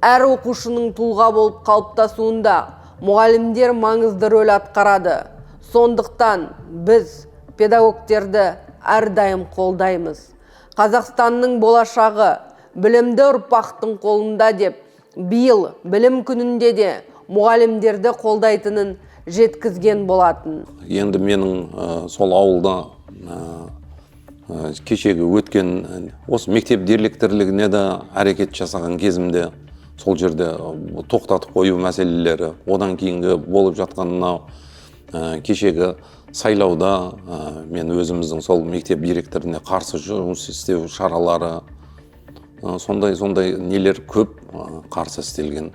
Әр оқушының тұлға болып қалыптасуында мұғалімдер маңызды рөл атқарады. Сондықтан біз педагогтерді әрдайым қолдаймыз. Қазақстанның болашағы білімді ұрпақтың қолында деп биыл білім күнінде де мұғалімдерді қолдайтынын жеткізген болатын. Енді менің сол ауылда кешегі өткен осы мектеп директорлігіне де әрекет жасаған кезімде сол жерде тоқтатып қою мәселелері, одан кейінгі болып жатқан мынау кешегі сайлауда мен өзіміздің сол мектеп директорына қарсы жұмыс істеу шаралары, сондай нелер көп қарсы істелген.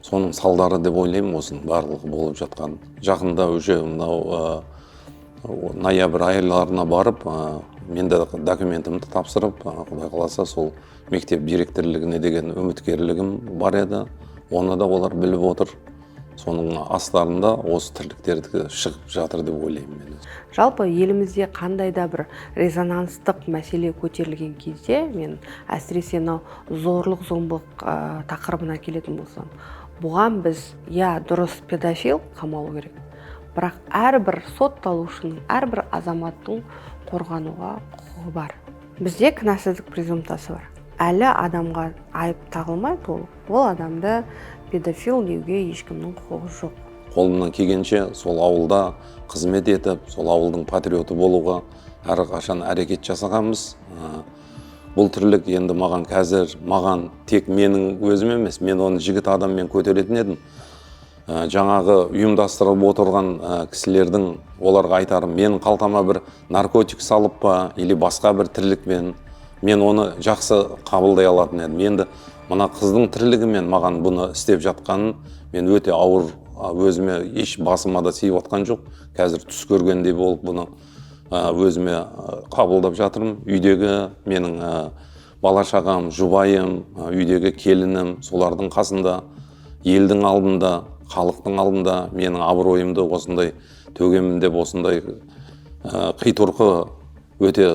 Соның салдары деп ойлаймын осының барлығы болып жатқан. Жақында уже мынау ноябрь айларына барып, мен де документімді тапсырып, Құдай қаласа сол мектеп директорлігіне деген үміткерлігім бар еді. Оны да олар біліп отыр. Соның астарында осы тірліктерді шығып жатыр деп ойлаймын мен. Жалпы елімізде қандай да бір резонанстық мәселе көтерілген кезде, мен әсіресе мынау зорлық зомбылық тақырыбына келетін болсам, бұған біз, иә, дұрыс, педофил қамалу керек, бірақ әрбір сотталушының, әрбір азаматтың қорғануға құқығы бар. Бізде кінәсіздік презумпциясы бар. Әлі адамға айып тағылмай толық, ол адамды педофил деуге ешкімнің құқығы жоқ. Қолымнан келгенше сол ауылда қызмет етіп, сол ауылдың патриоты болуға әрқашан әрекет жасағанбыз. Бұл тірлік енді маған қазір, маған тек менің өзім емес, мен оны жігіт адаммен көтеретін едім. Жаңағы ұйымдастырып отырған кісілердің оларға айтарым, менің қалтама бір наркотик салып па, или басқа бір тірлікпен, мен оны жақсы қабылдай алатын едім. Енді мына қыздың тірлігімен маған бұны істеп жатқанын мен өте ауыр, өзіме еш басыма да сиіп отқан жоқ. Қазір түс көргендей болып бұны өзіме қабылдап жатырмын. Үйдегі менің бала шағам, жұбайым, үйдегі келінім, солардың қасында, елдің алдында, халықтың алдында менің абыройымды осындай төгемін деп осындай қитұрқы өте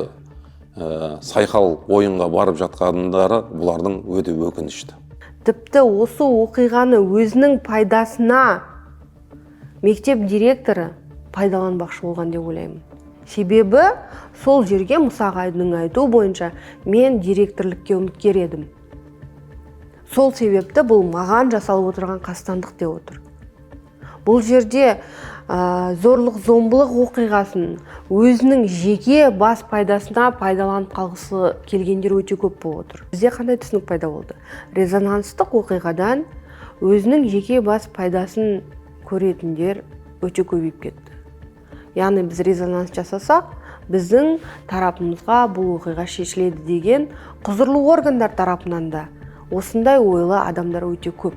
сайқал ойынға барып жатқандары бұлардың өте өкінішті. Тіпті осы оқиғаны өзінің пайдасына мектеп директоры пайдаланбақшы болған деп ойлаймын. Себебі сол жерге Мұса ағайдың айтуы бойынша мен директорлікке үміткер едім. Сол себепті бұл маған жасалып отырған қастандық деп отыр. Бұл жерде зорлық зомбылық оқиғасын өзінің жеке бас пайдасына пайдаланып қалғысы келгендер өте көп болып отыр. Бізде қандай түсінік пайда болды? Резонанстық оқиғадан өзінің жеке бас пайдасын көретіндер өте көбейіп кетті. Яғни біз резонанс жасасақ, біздің тарапымызға бұл оқиға шешіледі деген құзырлы органдар тарапынан да осындай ойлы адамдар өте көп.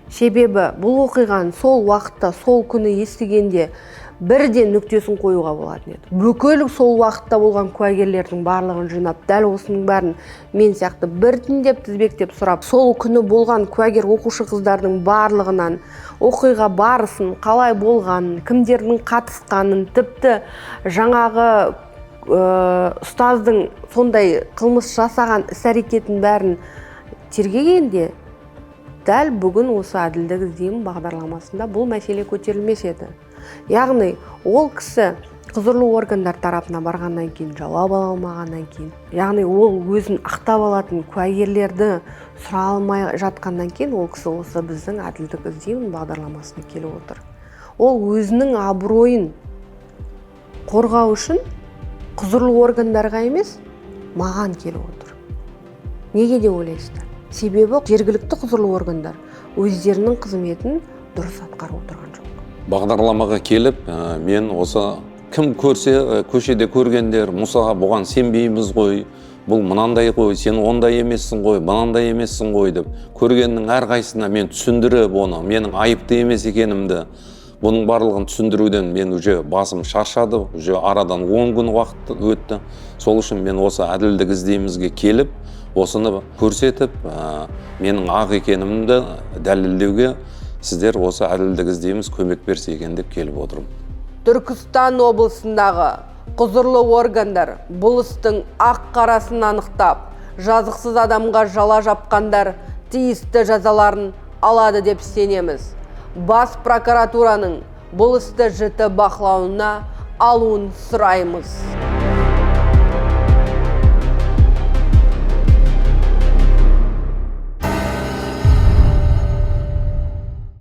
Себебі бұл оқиғаны сол уақытта, сол күні естігенде бірден нүктесін қоюға болатын еді. Бүкіл сол уақытта болған куәгерлердің барлығын жинап, дәл осының бәрін мен сияқты біртіндеп тізбектеп сұрап, сол күні болған куәгер оқушы қыздардың барлығынан оқиға барысын, қалай болғанын, кімдердің қатысқанын, тіпті жаңағы ұстаздың сондай қылмыс жасаған іс-әрекетін бәрін тергегенде, дәл бүгін осы әділдік іздеймін бағдарламасында бұл мәселе көтерілмес еді. Яғни ол кісі құзырлы органдар тарапына барғаннан кейін, жауап ала алмағаннан кейін, яғни ол өзін ақтап алатын куәгерлерді сұра алмай жатқаннан кейін, ол кісі осы біздің әділдік іздеймін бағдарламасына келіп отыр. Ол өзінің абыройын қорғау үшін құзырлы органдарға емес, маған келіп отыр. Неге деп ойлайсыздар? Себебі жергілікті құзырлы органдар өздерінің қызметін дұрыс атқарып отырған жоқ. Бағдарламаға келіп, мен осы кім көрсе, көшеде көргендер, Мұса, бұған сенбейміз ғой, бұл мынандай ғой, сен ондай емессің ғой, мынандай емессің ғой деп көргеннің әрқайсысына мен түсіндіріп, оны менің айыпты емес екенімді, бұның барлығын түсіндіруден мен уже басым шаршады, уже арадан 10 күн уақыт өтті. Сол үшін мен осы әділдік іздеймізге келіп, осыны көрсетіп, менің ақ екенімді дәлелдеуге сіздер осы әділдік іздейміз көмек берсе екен деп келіп отырмын. Түркістан облысындағы құзырлы органдар бұл істің ақ қарасын анықтап, жазықсыз адамға жала жапқандар тиісті жазаларын алады деп сенеміз. Бас прокуратураның бұл істі жіті бақылауына алуын сұраймыз.